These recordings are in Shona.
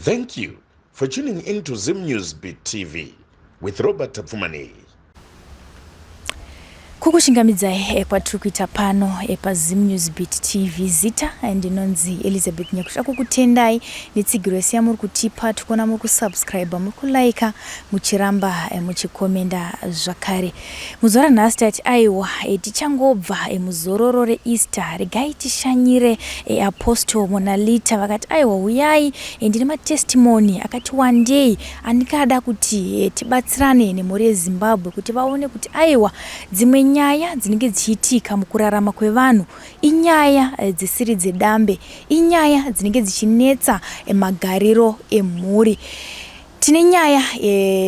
Thank you for tuning in to Zim News Beat TV with Robert Tapfumaneyi. Kukuchingamidzai kwatiri kuita pano paZim News Beat TV. Zita ndinonzi Elizabeth Nyakushira. Kukutendai netsigiro yese yamuri kutipa. Tikuona muri kusubscribe, muri kulaika, muchiramba muchikomenda zvakare. Muzuva ranhasi tati aiwa, tichangobva muzororo reEaster, regai tishanyire Apostle Monalita. Vakati aiwa, uyai, ndine matestimony akati wandei andingada kuti tibatsirane nemhuri yeZimbabwe kuti vaone kuti aiwa, dzimwe nyaya dzinenge dzichiitika mukurarama kwevanhu inyaya dzisiri dzedambe, inyaya dzinenge dzichinetsa magariro emhuri. Tine nyaya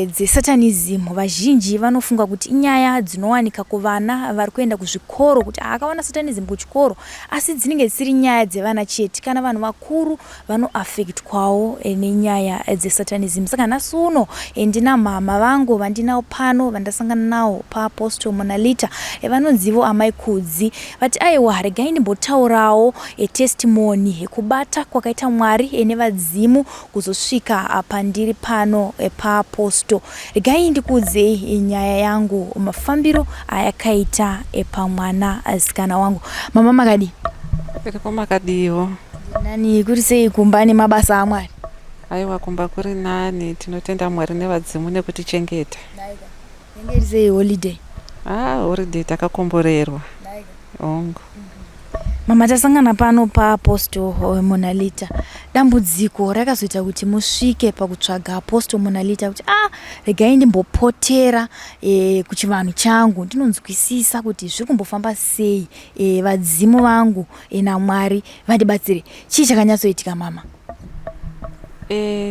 dzesatanism. Vazhinji vanofunga kuti inyaya dzinowanika kuvana vari kuenda kuzvikoro, kuti akaona satanism kuchikoro, asi dzinenge dzisiri nyaya dzevana chete. Kana vanhu vakuru vanoafektwawo nenyaya dzesatanism. Saka nhasi uno ndina mama vangu vandinawo pano, vandasangana nawo paApostle Monalita, vanonzivo Amai Kudzi. Vati aiwa, regai ndimbotaurawo testimony kubata kwakaita Mwari nevadzimu kuzosvika pandiri pano paApostle. Regai ndikuudzei nyaya yangu, mafambiro ayakaita pamwana sikana wangu. Mama, makadi? Iripo, makadiwo? Nani, kuri sei kumba nemabasa aMwari? Aiwa, kumba kuri nani. Tinotenda Mwari nevadzimu nekutichengeta. Yange iri sei holiday? Ah, holiday takakomborerwa, hongu. Mama, tasangana pano paApostle Monalita. Dambudziko rakazoita kuti musvike pakutsvaga Apostle Monalita, kuti ah, regai ndimbopotera kuchivanhu changu ndinonzwisisa kuti zviri kumbofamba sei, vadzimu vangu naMwari vandibatsire, chii chakanyatsoitika, mama?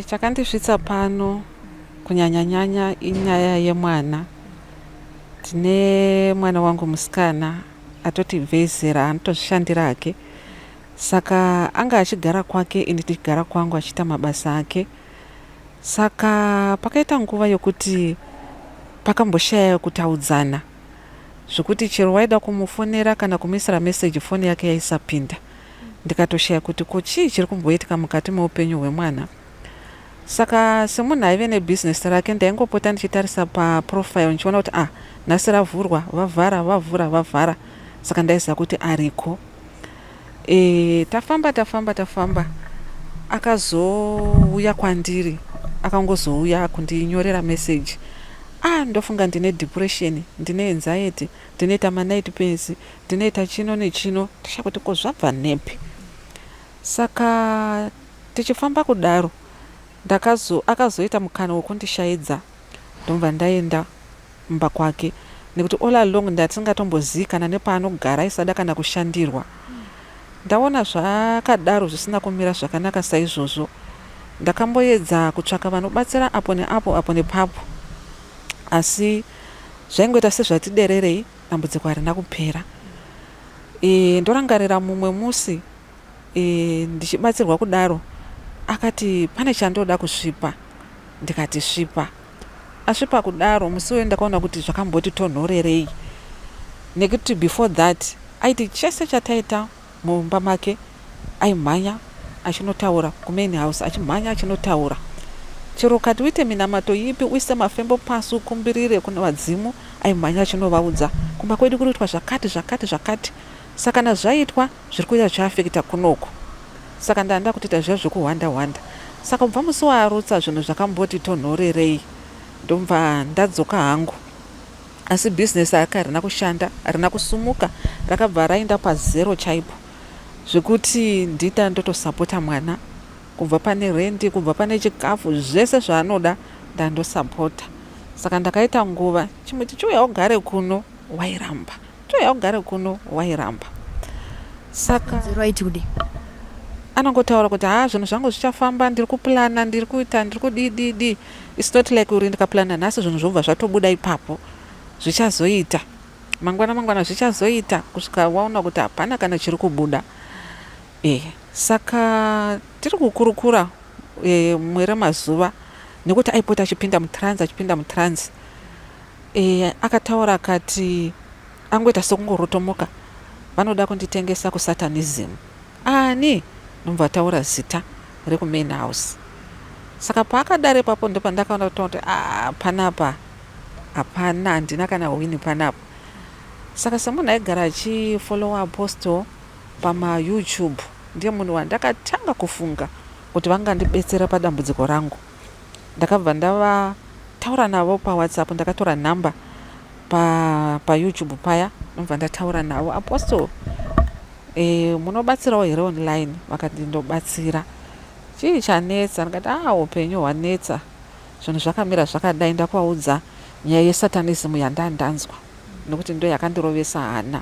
Chakandisvitsa pano kunyanyanyanya inyaya yemwana. Tine mwana wangu musikana atoti bvezera, anotozvishandira hake. Saka anga achigara kwake, ini ndichigara kwangu, achiita mabasa ake. Saka pakaita nguva yokuti pakamboshaya kutaudzana, zvokuti chero waida kumufonera kana kumuisira meseji, foni yake yaisapinda. Ndikatoshaya kuti ko chii chiri kumboitika mukati meupenyu hwemwana. Saka semunhu aive nebhizinesi rake, ndaingopota ndichitarisa paprofile ndichiona kuti ah, nhasi ravhurwa, vavhara, vavhura, vavhara. Saka ndaiziva kuti ariko. Tafamba, tafamba, tafamba, akazouya kwandiri, akangozouya kundinyorera meseji: "Ah, ndofunga ndine depression, ndine anxiety, ndinoita manight pains, ndinoita chino nechino." Ndisha kuti ko zvabva nepi? Saka tichifamba kudaro, ndakazo akazoita mukana wekundishaidza, ndobva ndaenda mumba kwake, nekuti all along ndatisingatombozii kana nepaanogara, aisada kana kushandirwa. Ndaona zvakadaro zvisina kumira zvakanaka saizvozvo, ndakamboedza kutsvaka vanobatsira apo neapo, apo nepapo, asi zvaingoita sezvatidererei, dambudziko harina kupera. Ndorangarira mumwe musi ndichibatsirwa kudaro, akati pane chandoda kusvipa. Ndikati svipa. Asvipa kudaro, musi uyo ndakaona kuti zvakamboti tonhorerei, nekuti before that aiti chese chataita mumba make aimhanya achinotaura kumain house, achimhanya achinotaura. Chero ukati uite minamato ipi, uise mafembo pasi, ukumbirire kune vadzimu, aimhanya achinovaudza kumba kwedu kuri kuitwa zvakati, zvakati, zvakati. Saka kana zvaitwa, zviri kuita zvichiafekita kunoku. Saka ndanda kutoita zviya zvekuhwanda hwanda. Saka kubva musi waarutsa, zvinhu zvakamboti tonhorerei, ndobva ndadzoka hangu. Asi bhizinesi rake harina kushanda, harina kusumuka, rakabva raenda pazero chaipo, zvekuti ndita ndotosapota mwana kubva pane rendi, kubva pane chikafu, zvese zvaanoda ndandosapota. Saka ndakaita nguva chimwe tichiuya ugare kuno, wairamba, chiuya ugare kuno, wairamba. Saka Aiti kudii? Anongotaura kuti ha, zvinhu zvangu zvichafamba, ndiri kuplana, ndiri kuita, ndiri kudididi. It's not like uri ndikaplana nhasi zvinhu zvobva zvatobuda ipapo. Zvichazoita mangwana, mangwana zvichazoita, kusvika waona kuti hapana kana chiri kubuda. Saka tiri kukurukura mumwe remazuva, nekuti aipota achipinda mutrance, achipinda mutrance. Akataura akati angoita sekungorotomoka, "Vanoda kunditengesa kusatanism." Ani? Ndobva ataura zita rekumain house. Saka paakadaro ipapo ndopandakaona kuti ah, panapa hapana, handina kana wini panapa. Saka semunhu aigara achifollowa Apostle pamaYouTube, ndiye munhu wandakatanga kufunga kuti vangandibetsera padambudziko rangu. Ndakabva ndavataura navo paWhatsApp, ndakatora nhamba paYouTube paya, ndobva ndataura navo. Apostle, munobatsirawo here online? Vakati ndobatsira. Chii chanetsa? Ndikati ah, upenyu hwanetsa, zvinhu zvakamira zvakadai. Ndakuvaudza nyaya yesatanism yandandanzwa, nekuti ndo yakandirovesa hana.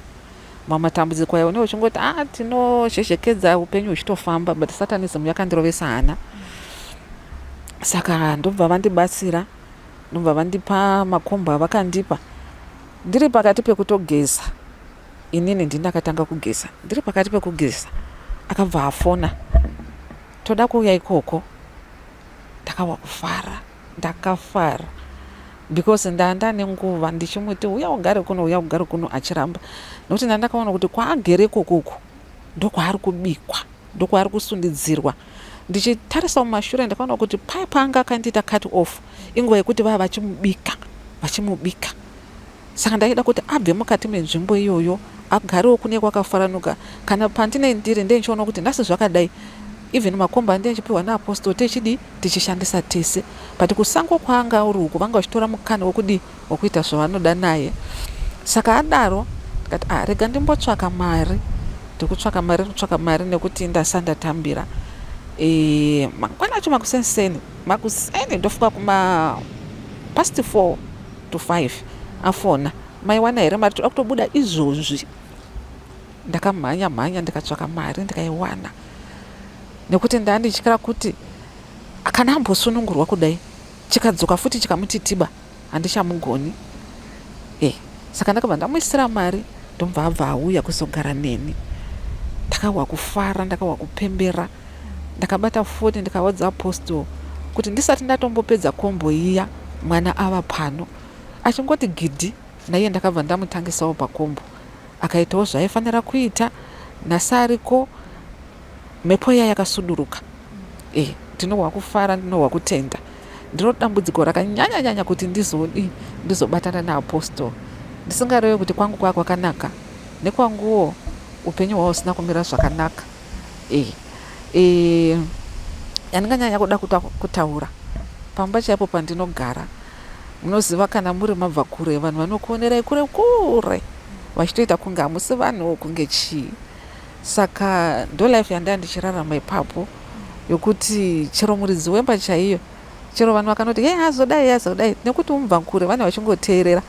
Mamwe matambudziko ayo une uchingoti ah, tinozhezhekedza upenyu huchitofamba, but satanism yakandirovesa hana. Saka ndobva vandibatsira, ndobva vandipa makombo avakandipa. Ndiri pakati pekutogeza, inini ndini ndakatanga kugeza, ndiri pakati pekugeza akabva afona, toda kuuya ikoko. Ndakawa kufara, ndakafara because ndanda nenguva ndichimuti uya ugare kuno, uya ugare kuno, achiramba, nekuti ndandakaona kuti kwaagere ikokuku ndokwaari kubikwa, ndokwaari kusundidzirwa. Ndichitarisa mumashure ndakaona kuti paya paanga akandiita cut off inguva yekuti vava vachimubika, vachimubika. Saka ndaida kuti abve mukati menzvimbo iyoyo, agarewo kune kwakafaranuka. Kana pandine ndiri ndichiona kuti nhasi zvakadai, even makomba andinge ndichipiwa naApostle techidi tichishandisa tese, but kusango kwaanga uri uku vanga vachitora mukana wekudi wekuita zvavanoda naye. Saka adaro ndikati ah, rega ndimbotsvaka mari. Ndiri kutsvaka mari, kutsvaka mari, nekuti ndasandatambira. Mangwana acho makuseni makuseni, ndofunga kuma past 4 to 5, afona, maiwana here mari? Toda kutobuda izvozvi. Ndakamhanya mhanya, ndikatsvaka mari, ndikaiwana, nekuti ndandityira kuti kana ambosunungurwa kudai, chikadzoka futi chikamutitiba, handichamugoni. Saka ndakabva ndamuisira mari, ndobva abva auya kuzogara neni. Ndakahwa kufara, ndakahwa kupembera. Ndakabata foni, ndikaudza Apostle kuti ndisati ndatombopedza kombo iya, mwana ava pano. Achingoti gidhi naiye, ndakabva ndamutangisawo pakombo, akaitawo zvaaifanira kuita. Nhasi ariko, mhepo iya yakasuduruka. Ndinohwa kufara, ndinohwa kutenda. Ndiro dambudziko rakanyanya nyanya kuti ndizodi ndizobatana naApostle, ndisingarevi kuti kwangu kwaa kwakanaka, nekwanguwo upenyu hwavo husina kumira zvakanaka. Yandinganyanya kuda kutaura, pamba chaipo pandinogara, munoziva kana muri mabva kure, vanhu vanokuonerai kure kure, vachitoita kunge hamusi vanhu, kunge chii. Saka ndo life yandanga ndichirarama ipapo, yokuti chero muridzi wemba chaiyo, chero vanhu vakanoti ye azodai azodai, nekuti umubva kure, vane vachingoteerera.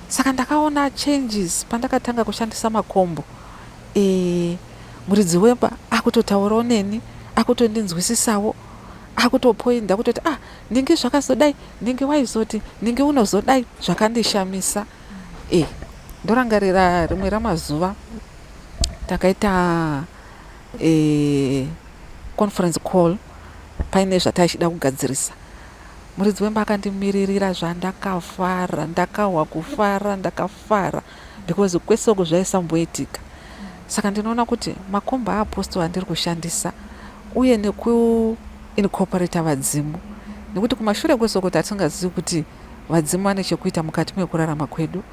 Saka ndakaona changes pandakatanga kushandisa makombo. Muridzi wemba akutotaurawo neni, akutondinzwisisawo, akutopoinda kutoti ah, ndinge zvakazodai, ndinge waizoti, ndinge unozodai. Zvakandishamisa. Ndorangarira rimwe ramazuva takaita conference call, paine zvataichida kugadzirisa. Muridzi wemba akandimiririra, zvandakafara, ndakahwa kufara, ndakafara because kwese uku zvaisamboitika. Saka ndinoona kuti makomba aApostle andiri kushandisa uye nekuincorporata vadzimu, nekuti kumashure kwese uku tatingazivi kuti vadzimu vane chekuita mukati mekurarama kwedu.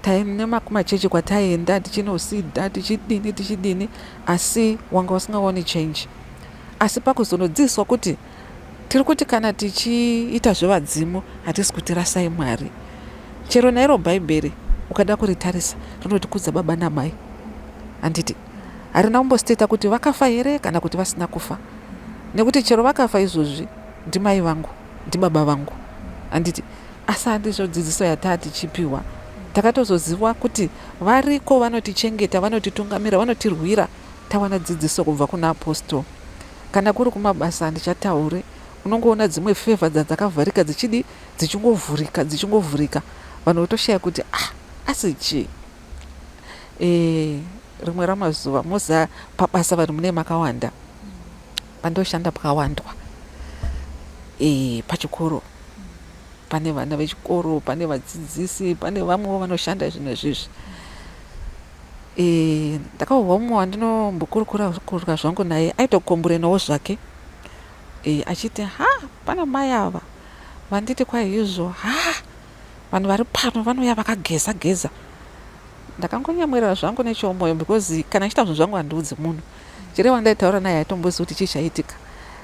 Taine kumachechi kwataienda tichinosidha, tichidini tichidini, asi wanga usingaoni change. Asi pakuzonodzidziswa kuti tiri kuti kana tichiita zvevadzimu hatisi kuti rasai Mwari. Chero nairo Bhaibheri ukada kuritarisa rinoti kudza baba namai, handiti? Harina kumbositeta kuti vakafa here kana kuti vasina kufa, nekuti chero vakafa izvozvi ndimai vangu, ndibaba vangu, handiti? Asi handizvo dzidziso yataa tichipiwa. Takatozoziva kuti variko vanotichengeta, vanotitungamira, vanotirwira, tawana dzidziso kubva kuna Apostle. Kana kuri kumabasa handichatauri, unongoona dzimwe favour dzadzakavharika dzichidi dzichingovhurika, dzichingovhurika, vanhu votoshaya kuti ah, asi chii? Rimwe ramazuva moziva pabasa vanhu mune makawanda, pandoshanda pakawandwa. Pachikoro pane vana vechikoro, pane vadzidzisi, pane vamwewo vanoshanda zvinhu izvizvi. Ndakahwa mumwe wandinombokurukura kurukura zvangu naye aitocomplainawo zvake, achiti ha. Pane mai ava vanditi kwaizvo, ha, vanhu vari pano vanouya vakageza geza. Ndakangonyemwerera zvangu nechomoyo because kana ndichiita zvinhu zvangu handiudzi munhu. Chero wandaitaura naye haitombozivi kuti chii chaitika.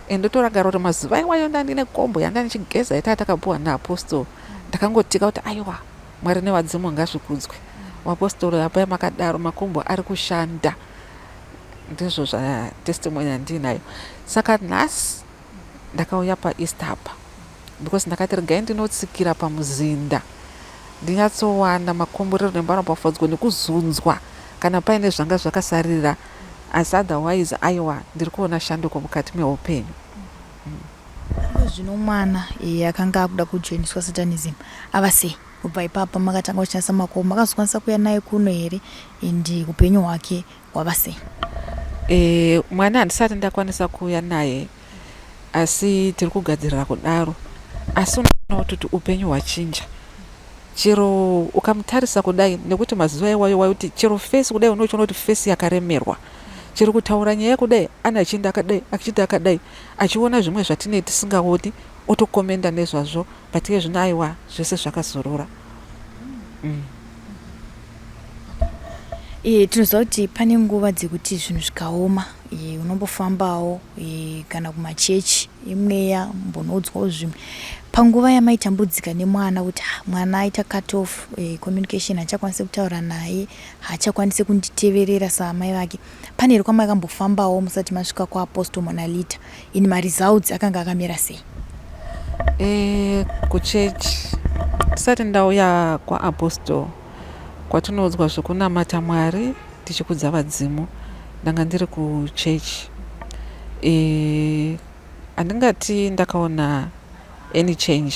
And ndotorangarira kuti mazuva iwayo ndandine kombo yanga ndichigeza yataa takapuwa naapostle. Ndakangotika kuti aiwa, Mwari nevadzimu ngazvikudzwe. Vapostori apa makadaro makombo ari kushanda. Ndizvo zvatestimony yandiinayo. Saka nhasi ndakauya paEaster apa because ndakati regai ndinotsikira pamuzinda ndinyatsowana makomborero nemaropafadzo nekuzunzwa kana paine zvanga zvakasarira, asi otherwise aiwa, ndiri kuona shanduko mukati meupenyu. Zvino mwana akanga akuda kujoiniswa satanism ava sei? Kubva ipapo makatanga kushandisa makombo, makazokwanisa kuuya naye kuno here? And upenyu hwake hwava sei? Mwana handisati ndakwanisa kuuya naye, asi tiri kugadzirira kudaro. Asi unoona kuti upenyu hwachinja chero ukamutarisa kudai, nekuti mazuva iwayo waiuti chero face kudai unochiona kuti face yakaremerwa. Chero kutaura nyaya kudai ane achienda akadai, achiita akadai, achiona zvimwe zvatinee tisingaoni, otokomenda nezvazvo. But iye zvino aiwa, zvese zvakazorora. Tinoziva kuti pane nguva dzekuti zvinhu zvikaoma, unombofambawo kana kumachechi emweya, mbonoudzwawo zvimwe. Panguva yamaitambudzika nemwana kuti mwana aita cut off communication, haachakwanisi kutaura naye, haachakwanisi kunditeverera saamai vake, pane here kwamakambofambawo musati masvika kuApostle Monalita? In maresults akanga akamira sei? Kuchechi tisati ndauya kwaApostle, kwatinoudzwa zvekunamata Mwari tichikudza vadzimu, ndanga ndiri kuchechi. Handingati ndakaona any change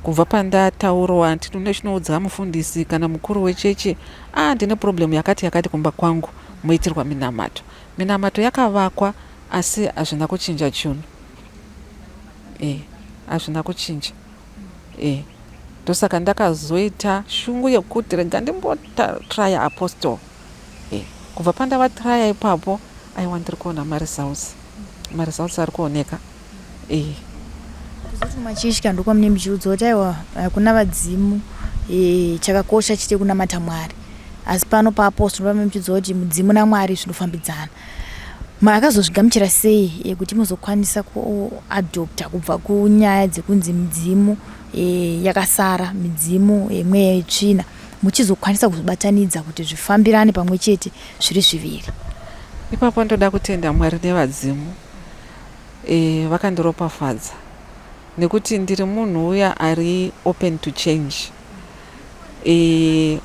kubva pandataurwa. Chinoudza mufundisi kana mukuru wechechi, ah, ndine problem yakati yakati kumba kwangu, moitirwa minamato. Minamato yakavakwa, asi hazvina kuchinja chinhu. Hazvina kuchinja. Ndosaka ndakazoita shungu yekuti rega ndimbotraya Apostle. Kubva pandavatraya ipapo, aiwa, ndiri kuona maresults, maresults ari kuoneka. Kuzoti kumachechi kana ndokwamune muchiudzwa kuti aiwa, hakuna vadzimu, chakakosha chite kunamata Mwari, asi pano paApostle ndopamune muchiudzwa kuti mudzimu naMwari zvinofambidzana. Makazozvigamuchira sei kuti muzokwanisa kuadopta kubva kunyaya dzekunzi midzimu yakasara, midzimu yemweya yetsvina, muchizokwanisa kuzvibatanidza kuti zvifambirane pamwe chete zviri zviviri? Ipapo ndoda kutenda Mwari nevadzimu vakandiropafadza, nekuti ndiri munhu uya ari open to change.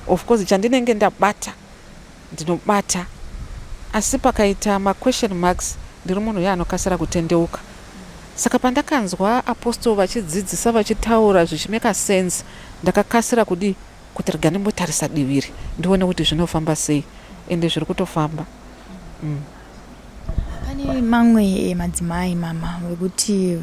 Of course chandinenge ndabata ndinobata, asi pakaita maquestion marks ndiri munhu uya anokasira kutendeuka. Saka pandakanzwa Apostle vachidzidzisa, vachitaura zvichimeka sense, ndakakasira kudi kuti rega ndimbotarisa diviri ndione kuti zvinofamba sei, ende zviri kutofamba. Pane mamwe madzimai, mama, vekuti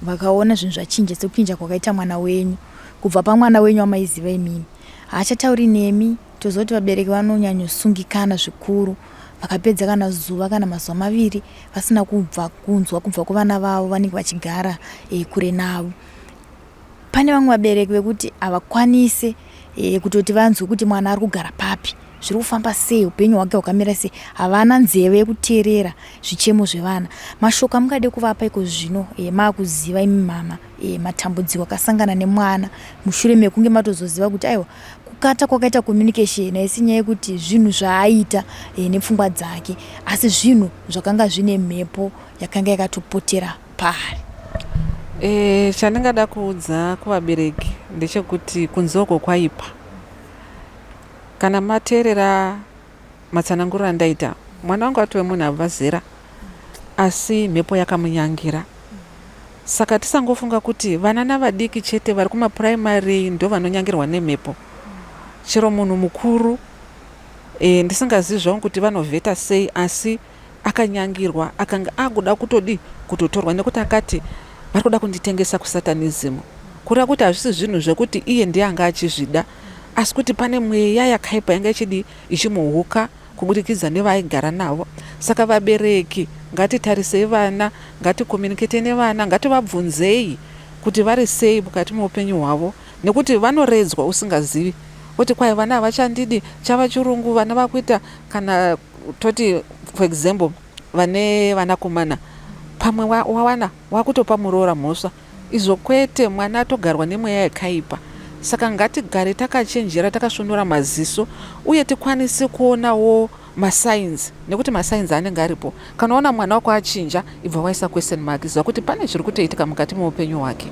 vakaona zvinhu zvachinja sekuchinja kwakaita mwana wenyu, kubva pamwana wenyu wamaiziva imimi, haachatauri nemi. Toziva kuti vabereki vanonyanyosungikana zvikuru vakapedza kana zuva kana mazuva 2 vasina kubva kunzwa kubva kuvana vavo vanenge vachigara kure navo. Pane vamwe vabereki vekuti havakwanise kutoti vanzwe kuti mwana ari kugara papi, zviri kufamba sei, upenyu hwake hwakamira sei. Havana nzeve yekuteerera zvichemo zvevana. Mashoko amungade kuvapa iko zvino maakuziva imi mama matambudziko akasangana nemwana mushure mekunge matozoziva kuti aiwa, kukata kwakaita communication haisi nyaya yekuti zvinhu zvaaita nepfungwa dzake, asi zvinhu zvakanga zvine mhepo yakanga yakatopotera paari? Chandingada kuudza kuvabereki ndechekuti kunze uko kwaipa. Kana mateerera matsananguriro andaita, mwana wangu atove munhu abva zera, asi mhepo yakamunyangira. Saka tisangofunga kuti vana navadiki chete vari kumapuraimari ndo vanonyangirwa nemhepo. Chero munhu mukuru, ndisingazivi zvangu kuti vanovheta sei, asi akanyangirwa, akanga akuda kutodi kutotorwa, nekuti akati vari kuda kunditengesa kusatanism. Kureva kuti hazvisi zvinhu zvekuti iye ndiye anga achizvida, asi kuti pane mweya yakaipa yanga ichidi ichimuhuka kuburikidza nevaaigara navo. Saka vabereki, Ngatitarisei vana, ngatikomunikete nevana, ngativabvunzei kuti vari sei mukati meupenyu hwavo nekuti vanoredzwa usingazivi kuti kwai vana havachandidi, chava chirungu, vana vakuita kana toti for example vane vanakomana pamwe wawana wakutopa muroora mhosva izvo kwete mwana atogarwa nemweya yakaipa saka ngatigare takachenjera takasvunura maziso uye tikwanise kuonawo masigns nekuti masigns anenge aripo kana waona mwana wako achinja ibva waisa question mark ziva kuti pane zviri kutoitika mukati meupenyu hwake.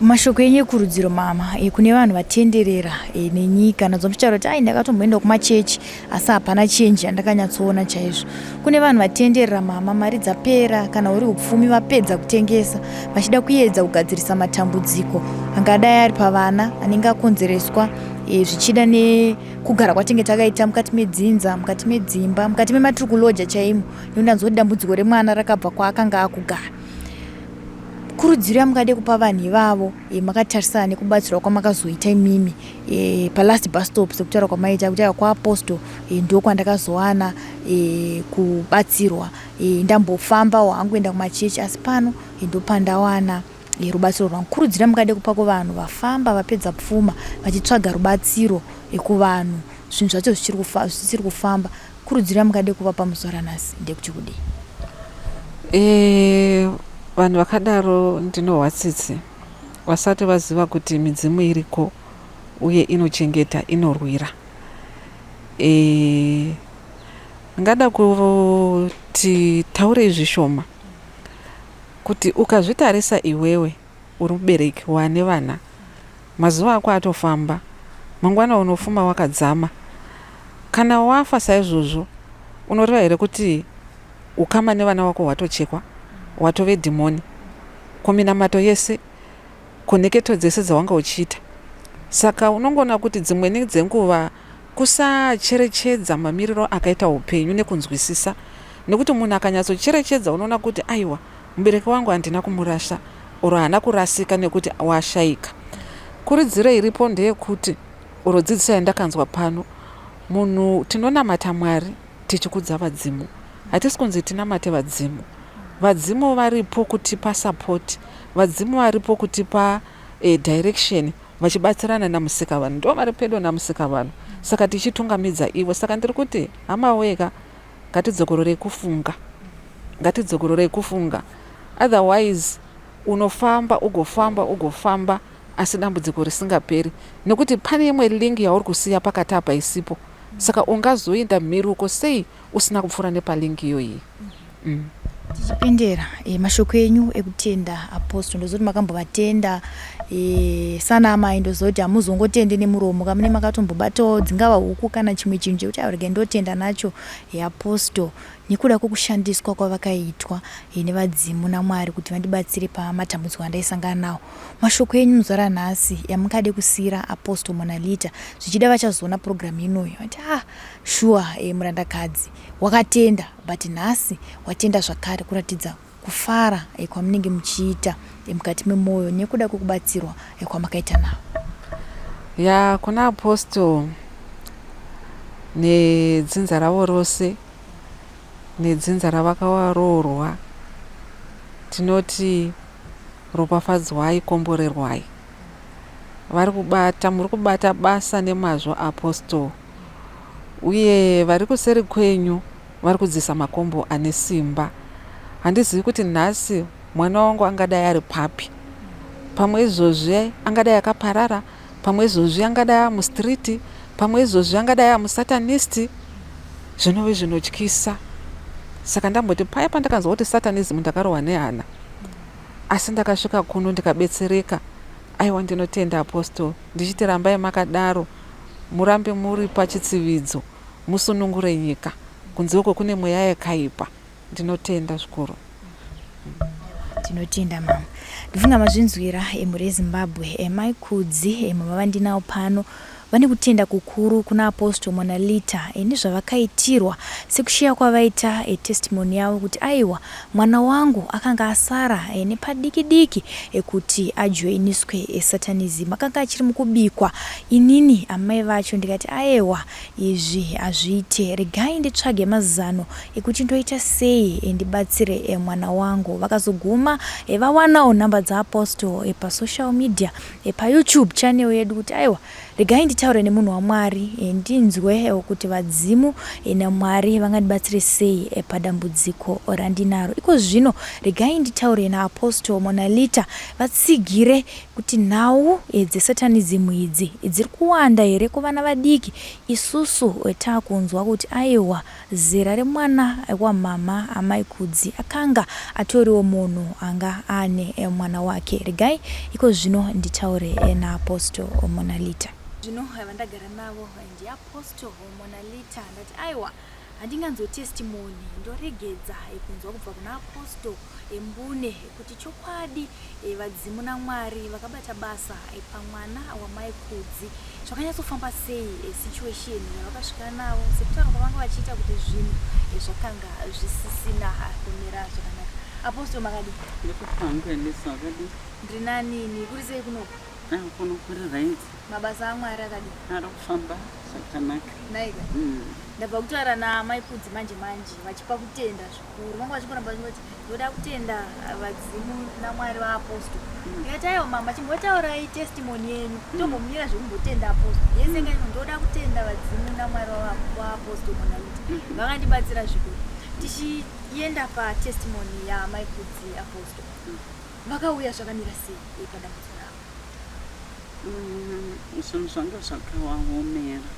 Mashoko enyu ekurudziro mama kune vanhu vatenderera nenyika nadzo muchitaura kuti ai ndakatomboenda kumachechi asi hapana chenji yandakanyatsoona chaizvo. Kune vanhu vatenderera mama mari dzapera kana uri upfumi vapedza kutengesa vachida kuedza kugadzirisa matambudziko angadai ari pavana anenge akonzereswa zvichida nekugara kwatinge takaita mukati medzinza, mukati medzimba, mukati mematiri kuloja chaimo nekuti ndanzwa kuti dambudziko remwana rakabva kwaakanga akugara. Kurudziro yamungade kupa vanhu ivavo makatarisana nekubatsirwa kwamakazoita imimi palast bus stop sekutaura kwamaita kuti aiwa kwaApostle ndokwandakazowana kubatsirwa ndambofambawo hangu kuenda kumachechi asi pano ndopandawana rubatsiro rwangu. Kurudziro yamungade kupa kuvanhu vafamba vapedza pfuma vachitsvaga rubatsiro kuvanhu zvinhu zvacho zvisiri kufamba. Kurudziro yamungade kuvapa muzuva ranhasi ndekuti kudii? Vanhu vakadaro ndinohwa tsitsi vasati vaziva kuti midzimu iriko uye inochengeta inorwira. Ndingada kuti taurei zvishoma kuti ukazvitarisa iwewe uri mubereki wane vana mazuva ako atofamba mangwana unofuma wakadzama kana wafa saizvozvo unoreva here kuti ukama nevana wako hwatochekwa watove dhimoni ko minamato yese ko nheketo dzese dzawanga uchiita saka unongoona kuti dzimweni dzenguva kusacherechedza mamiriro akaita upenyu nekunzwisisa nekuti munhu akanyatsocherechedza unoona kuti aiwa mubereki wangu handina kumurasha oro haana kurasika nekuti washaika. Kurudziro iripo ndeyekuti oro dzidziso yandakanzwa pano munhu tinonamata Mwari tichikudza vadzimu hatisi kunzi tinamate vadzimu vadzimu varipo kutipa support vadzimu varipo kutipa direction vachibatsirana namusikavanhu ndo vari pedo namusikavanhu saka tichitungamidza ivo saka ndiri kuti hama weka ngatidzokororei kufunga ngatidzokororei kufunga otherwise unofamba ugofamba ugofamba asi dambudziko risingaperi nekuti pane imwe link yauri kusiya pakati apa isipo saka ungazoenda mhiruko sei usina kupfuura nepalink iyoyi. Tichipendera mashoko enyu ekutenda Apostle ndozoti makambovatenda sana amai ndozoti hamuzongotende nemuromo kamune makatombobatawo dzingava huku kana chimwe chinhu chekuti aurege ndotenda nacho Apostle nekuda kwekushandiswa kwavakaitwa nevadzimu naMwari kuti vandibatsire pamatambudziko andaisangana nawo. Mashoko enyu muzuva ranhasi yamungade kusiira Apostle Monalita zvichida vachazoona program inoyi vati ah sure murandakadzi wakatenda but nhasi watenda zvakare kuratidza kufara kwamunenge muchiita mukati memwoyo nekuda kwekubatsirwa kwamakaita navo. Ya kuna Apostle nedzinza ravo rose nedzinza ravakaroorwa tinoti ropafadzwai komborerwai vari kubata muri kubata basa nemazvo Apostle uye vari kuseri kwenyu vari kudzisa makombo ane simba handizivi kuti nhasi mwana wangu angadai ari papi pamwe izvozvi angadai akaparara pamwe izvozvi angadai amustreet pamwe izvozvi angadai amusatanist zvinove zvinotyisa saka ndamboti paya pandakanzwa kuti satanism ndakarohwa nehana asi ndakasvika kuno ndikabetsereka aiwa ndinotenda Apostle ndichiti rambai makadaro murambe muri pachitsividzo musunungure nyika kunze uko kune mweya yakaipa ndinotenda zvikuru. Tinotenda mama. Ndifunga mazvinzwira emhuri yeZimbabwe mai Kudzi mama vandinawo pano. Vane kutenda kukuru kuna Apostle Monalita nezvavakaitirwa sekusheya kwavaita testimony yavo kuti aiwa mwana wangu akanga asara nepadiki diki kuti ajoiniswe satanism, akanga achiri mukubikwa. Inini amai vacho ndikati aiwa, izvi hazviite, regai nditsvage mazano ekuti ndoita sei ndibatsire mwana wangu. Vakazoguma vawanawo nhamba dzaApostle pasocial media, paYouTube channel yedu, kuti aiwa, regai nditaure nemunhu waMwari, ndinzwe kuti vadzimu naMwari vangandibatsire sei padambudziko randinaro iko zvino. Regai nditaure naApostle Monalita vatsigire kuti nhau dzesatanism idzi dziri kuwanda here kuvana vadiki. Isusu taakunzwa kuti aiwa, zera remwana wamama amai Kudzi akanga atoriwo munhu anga aane mwana wake. Regai iko zvino nditaure naApostle Monalita. Zvino vandagara navo ndiApostle Monalita. Ndati aiwa, handinganzwe testimony ndoregedza kunzwa kubva kuna Apostle mbune kuti chokwadi vadzimu naMwari vakabata basa pamwana wamai Kudzi. Zvakanyatsofamba sei, situation yavakasvika navo, sekutaura kwavanga vachiita kuti zvinhu zvakanga zvisisina kumira zvakanaka. Apostle, makadi? Ndikupangu Elisa, wakadi? Ndiri nanini. Kuri sei kunoku? Kuno kuri right. Mabasa aMwari akadi? Ari kufamba zvakanaka. Naika. Ndabva kutaura namai Kudzi manje manje, vachipa kutenda zvikuru. Vanga vachikuramba vachingoti ndoda kutenda vadzimu naMwari vaApostle. Ndikati aiwa mama, chimbotaurai testimony yenyu, tombomira zvekumbotenda Apostle yese. Ngaino ndoda kutenda vadzimu naMwari vaApostle Monalita, vakandibatsira zvikuru. Tichienda patestimony yamai Kudzi, Apostle, vakauya zvakamira sei padambudziko ravo? Zvinhu zvanga zvakawaomera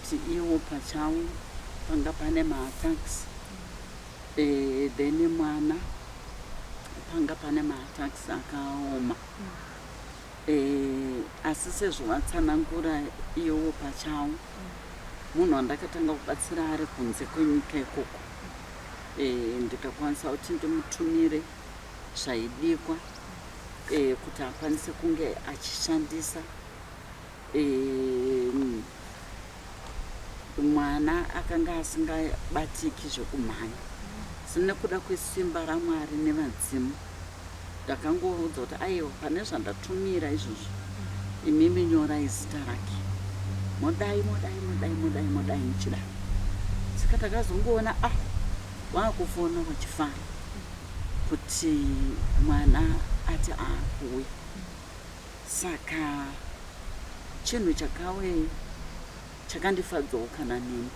kuti iwo pachavo panga pane maattacks, then mwana panga pane maattacks akaoma. Asi sezvo vatsanangura iwo pachavo, munhu wandakatanga kubatsira ari kunze kwenyika ikoko, ndikakwanisa kuti ndimutumire zvaidikwa kuti akwanise kunge achishandisa. Mwana akanga asingabatiki zvekumhanya, asi nekuda kwesimba raMwari nevadzimu, ndakangoudza kuti aiwa, pane zvandatumira izvozvo, imimi nyorai zita rake, modai, modai, modai, modai, modai, muchidai. Saka takazongoona ah, vaakufona vachifara kuti mwana ati aakuuya. Saka chinhu chakawe chakandifadzawo kana neni,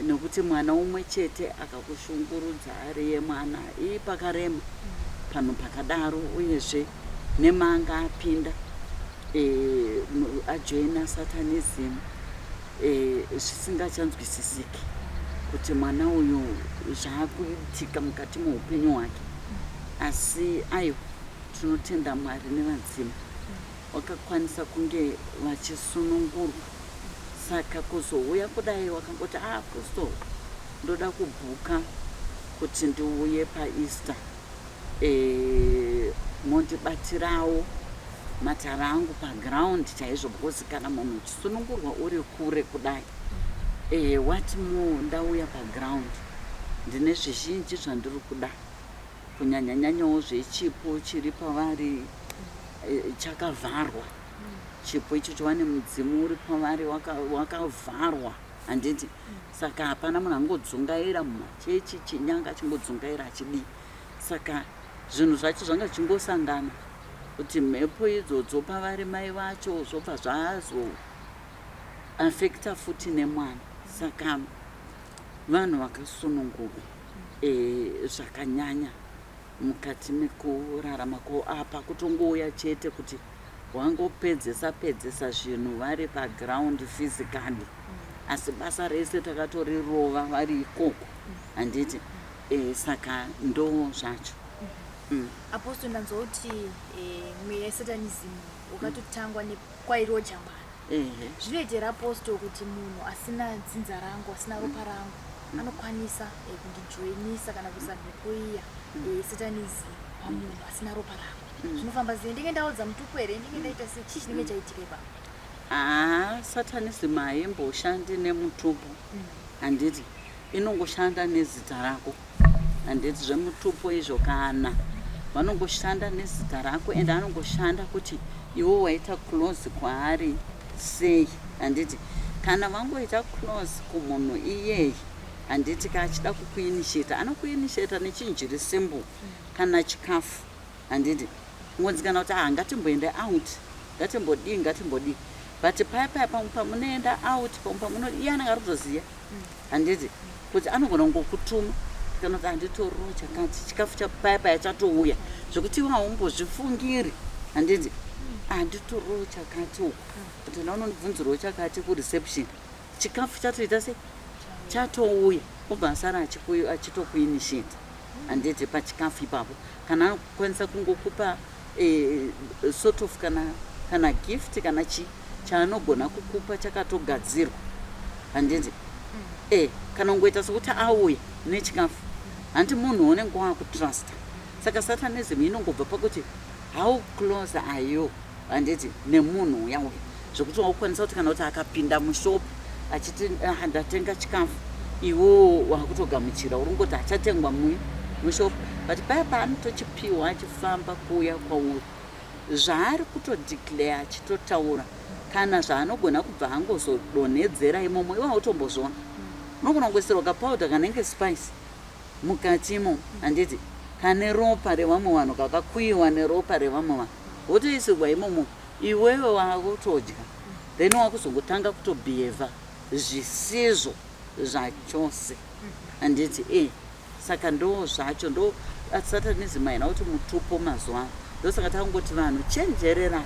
nekuti mwana umwe chete akakushungurudza ari yemwana ii, pakarema panhu pakadaro. Uyezve nemanga apinda, ajoina satanism, zvisingachanzwisisiki kuti mwana uyu zvaakuitika mukati meupenyu hwake. Asi aiwa, tinotenda Mwari nevadzimu, wakakwanisa kunge vachisunungurwa. Saka kuzouya kudai wakangoti, "Ah, Apostle, ndoda kubhuka kuti ndiuye paEaster, mondibatirawo matara angu paground chaizvo," because kana munhu uchisunungurwa uri kure kudai, what more ndauya paground. Ndine zvizhinji zvandiri kuda, kunyanya-nyanyawo zvechipo chiri pavari, chakavharwa. Chipo ichocho vane mudzimu uri pavari wakavharwa, handiti? Saka hapana munhu angodzungaira mumachechi, chinyanga achingodzungaira achidii. Saka zvinhu zvacho zvanga zvichingosangana kuti mhepo idzodzo pavari mai vacho zvobva zvazoaffecta futi nemwana. Saka vanhu vakasunungurwa zvakanyanya mukati mekurarama ko. Apa kutongouya chete kuti wangopedzesa pedzesa zvinhu vari paground physically, asi basa rese takatorirova vari ikoko, handiti? Saka ndo zvacho. Apostle, ndanzwa kuti mweya yesatanism wakatotangwa nekwairoja mwana. Ehe. Zvinoitera, Apostle, kuti munhu asina dzinza rangu, asina ropa rangu, anokwanisa kundijoinisa kana kuisa mhepo iya yesatanism pamunhu asina ropa rangu? Zvinofamba sei? Ndinge ndaudza mutupo here? Ndinge ndaita sei? Chii chinenge chaitika ipapo? Haa satanism haimboshandi nemutupo handiti inongoshanda nezita rako handiti zvemutupo izvo kana vanongoshanda nezita rako and anongoshanda kuti iwe waita close kwaari sei handiti kana vangoita close kumunhu iyeyi handiti ka achida kukuinitiata anokuinitiata nechinhu chiri simple kana chikafu handiti kungonzi kana kuti ah ngatimboenda out ngatimbodii ngatimbodii but paya paya pamwe pamunoenda out pamwe pamuno iye anenge ari kutoziva handiti kuti anogona kungokutuma kana kuti handitoriro chakati chikafu chapaya paya chatouya zvekuti iwe haumbozvifungiri handiti handitoriro chakati uku kuti ndaunondibvunzirwo chakati kureception chikafu chatoita sei chatouya obva asara achitokuinitiate handiti pachikafu ipapo kana anokwanisa kungokupa e, sort of kana kana gift kana chi chaanogona kukupa chakatogadzirwa handiti mm. e, kana kungoita sokuti auya nechikafu handiti munhu unenge wakutrusta saka satanism inongobva pakuti how close are you handiti nemunhu uya uya zvekuti wakukwanisa kuti kana kuti akapinda mushopu achiti ah, ndatenga chikafu iwewo wakutogamuchira uri kungoti achatengwa mui mushopu but paya paanotochipiwa achifamba kuuya kwauri zvaari kutodeclare achitotaura kana zvaanogona kubva angozodonhedzera imomo iwe hautombozviona unogona kungoisirwa kapowder kanenge spice mukati imomo handiti kane ropa revamwe vanhu kakakuyiwa neropa revamwe vanhu wotoisirwa imomo iwewe wakutodya then wakuzongotanga kutobhihevha zvisizvo zvachose handiti e saka ndo zvacho ndo satanism haina kuti mutupo mazuva ano ndosaka takungoti vanhu chenjererai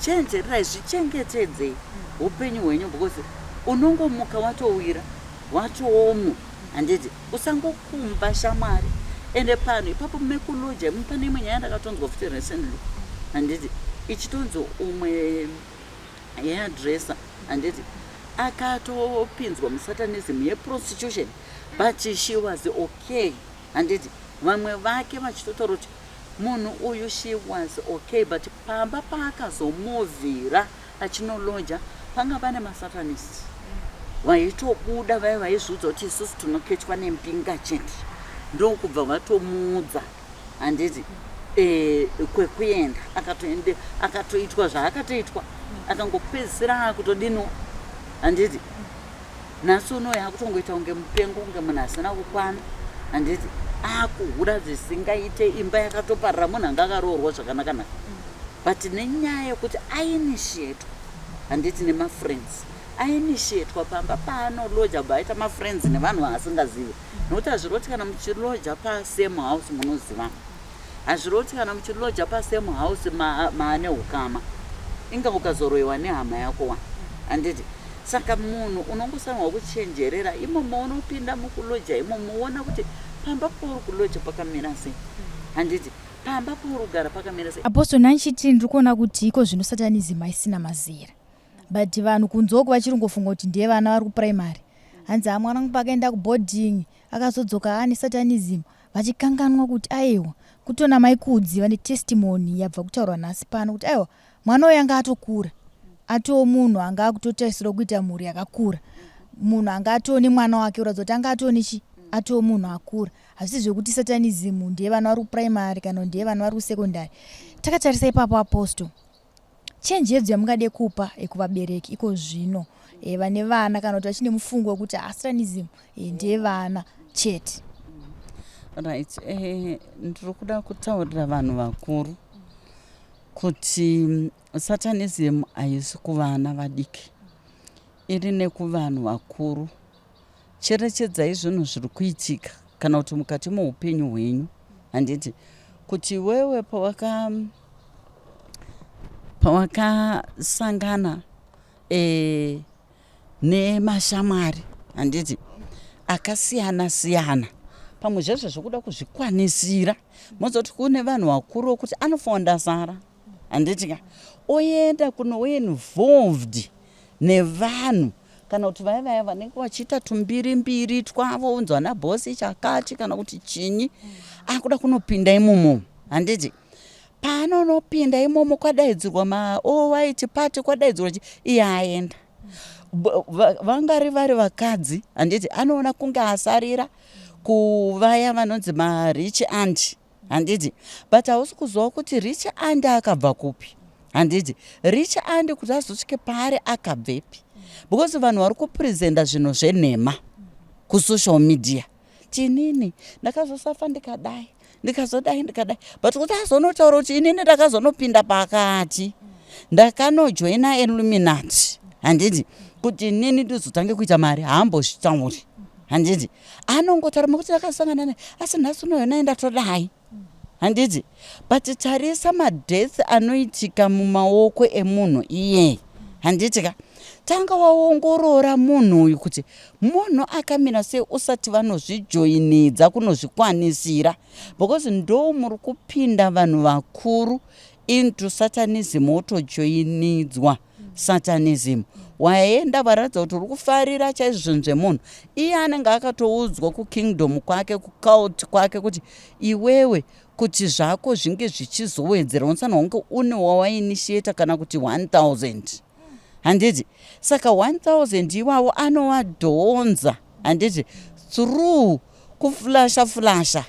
chenjererai zvichengetedzei upenyu hwenyu because unongomuka watowira watoomo handiti usangokumba shamwari ende pano ipapo mekuloja pane imwe nyaya ndakatonzwa futi recently handiti ichitonzi umwe hairdresser handiti akatopinzwa musatanism yeprostitution but she was okay handiti vamwe vake vachitotaura kuti munhu uyu she was okay but pamba paakazomuvhira achinoloja panga pane masatanist vaitobuda vaya vaizviudza kuti isusu tinokechwa nembinga chete ndokubva vatomuudza handiti e, kwekuenda akatoende akatoitwa zvaakatoitwa akangopedzisira akutodino handiti nhasi unoyo akutongoita kunge mupengo kunge munhu asina kukwana handiti akuhura zvisingaite imba yakatoparara munhu anga akaroorwa zvakanaka-naka but nenyaya yekuti ainitiatwa handiti nemafriends ainitiatwa pamba paanoloja bva aita mafriends nevanhu vaasingazivi nokuti hazviroti kana muchiloja pasame house munozivana hazviroti kana muchiloja pasame house maane ukama inga ukazoroyiwa nehama yako wa handiti saka munhu unongofanirwa kuchenjerera imomo unopinda mukuloja imomo woona kuti pamba pauri kuloja pakamira sei handiti pamba pauri kugara pakamira sei Apostle nanchiti ndiri kuona kuti iko zvino satanism haisina mazera but vanhu kunze uku vachiri kungofunga kuti ndiye vana vari kupuraimary hanzi ha mwana wangu paakaenda kuboarding akazodzoka ane satanism vachikanganwa kuti aiwa kutona maikudzi vane testimony yabva kutaurwa nhasi pano kuti aiwa mwana uyu anga atokura atoo munhu anga akutotarisirwa kuita mhuri yakakura munhu anga atoo nemwana wake kuratidza kuti anga atoo nechi atoo munhu akura hazvisi zvekuti satanism ndiye vana vari kupuraimary kana ndiye vana vari kusekondari takatarisa ipapo apostle chenjedzo yamungade kupa kuvabereki iko zvino e, vane vana kana kuti vachine mufungo wekuti satanism e, ndeyevana chete right eh, ndiri kuda kutaurira vanhu vakuru kuti satanism haisi kuvana vadiki iri nekuvanhu vakuru cherechedzai zvinhu zviri kuitika kana kuti mukati meupenyu hwenyu handiti kuti iwewe pawaka pawakasangana e, nemashamwari handiti akasiyana siyana pamwe zvezvo zvokuda kuzvikwanisira mozoti kune vanhu vakuru vokuti anofonda sara handiti ka oenda kunove involved nevanhu kana kuti vaya vaya vanenge vachiita tumbiri mbiri twavo unzwa nabhosi chakati kana kuti chinyi akuda kunopinda imomo handiti. Paanonopinda imomo kwadaidzirwa maall white party, kwadaidzirwa chi, iye aenda. Vangari vari vakadzi, handiti? Anoona kunge asarira kuvaya vanonzi marich aunt, handiti? But hausi kuziva kuti rich aunt akabva kupi, handiti? Rich aunt kuti azosvike paari akabvepi? Because vanhu vari kupresenta zvinhu zvenhema kusocial media. Tinini ndakazosafa, ndikadai, ndikazodai, ndikadai, but kuti azonotaura kuti inini ndakazonopinda pakati, ndakanojoina Illuminati, handiti, kuti inini ndizotange kuita mari, haambozvitauri, handiti? Anongotaura mekuti ndakasangana naye, asi nhasi unoyo nai ndatodai, handiti? But tarisa madeath anoitika mumaoko emunhu iyeye, handiti ka? Tanga waongorora munhu uyu kuti munhu akamira sei usati vanozvijoinidza kunozvikwanisira, because ndo muri kupinda vanhu vakuru into satanism. Wotojoinidzwa satanism, waenda, varatidza kuti uri kufarira chaizvo zvinhu zvemunhu iye. Anenge akatoudzwa kukingdom kwake, kucult kwake, kuti iwewe kuti zvako zvinge zvichizowedzera unofanira kunge une wawainitiata kana kuti 1000, handiti? Saka 1000 iwawo anovadhonza, handiti, through kuflasha flasha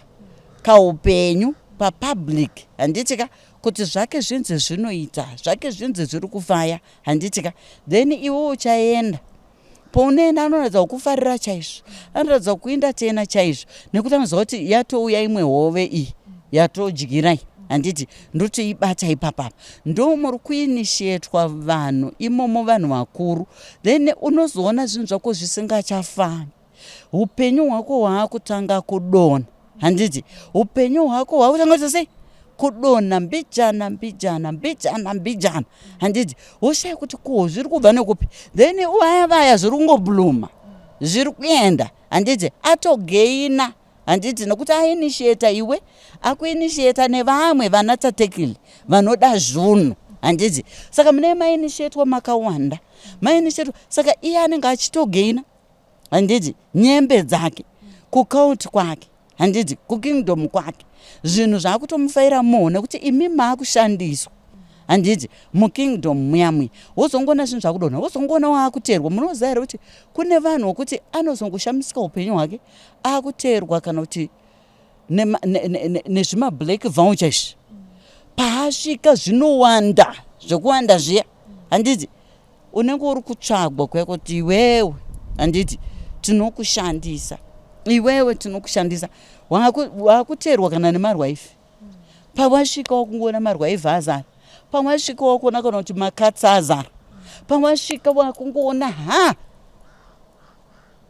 kaupenyu papublic, handiti ka? Kuti zvake zvinzi zvinoita, zvake zvinzi zviri kufaya, handiti ka? Then iwe uchaenda. Paunoenda anoratidza kukufarira chaizvo, anoratidza kuinda tena chaizvo, nekuti anoziva kuti yatouya imwe hove iyi yatodyirai, handiti? Ndotoibata ipapapa. Ndo muri kuinitiatwa vanhu imomo, vanhu vakuru. Then unozoona zvinhu zvako zvisingachafambi, upenyu hwako hwaakutanga kudonha, handiti? Upenyu hwako hwakutanga kuita sei? Kudonha mbijana mbijana mbijana mbijana, handiti? Woshaya kuti ko zviri kubva nekupi. Then vaya vaya zviri kungobluma, zviri kuenda, handiti? Atogaina, handiti? Nokuti ainitiata iwe, akuinitiata nevamwe vana tatekili vanoda zvunhu, handiti? Saka mune mainitiatwa makawanda, mainitiatwa. Saka iye anenge achitogaina, handiti, nyembe dzake kucult kwake, handiti, kukingdom kwake. Zvinhu zvaakutomufaira more nekuti imi maakushandiswa, handiti, mukingdom muya muya. Wozongoona zvinhu zvakudonha, wozongoona waakuteerwa. Munoziva here kuti kune vanhu vokuti anozongoshamisika upenyu hwake akuteerwa kana kuti nezvimablack vulture izvi? Paasvika zvinowanda zvekuwanda zviya, handiti? Unenge uri kutsvagwa kuya kuti iwewe, handiti, tinokushandisa iwewe, tinokushandisa. Wakuteerwa kana nemarwaifi. Pawasvika wakungoona marwaivhi azara, pawasvika wakuona kana kuti makatsi azara, pawasvika wakungoona ha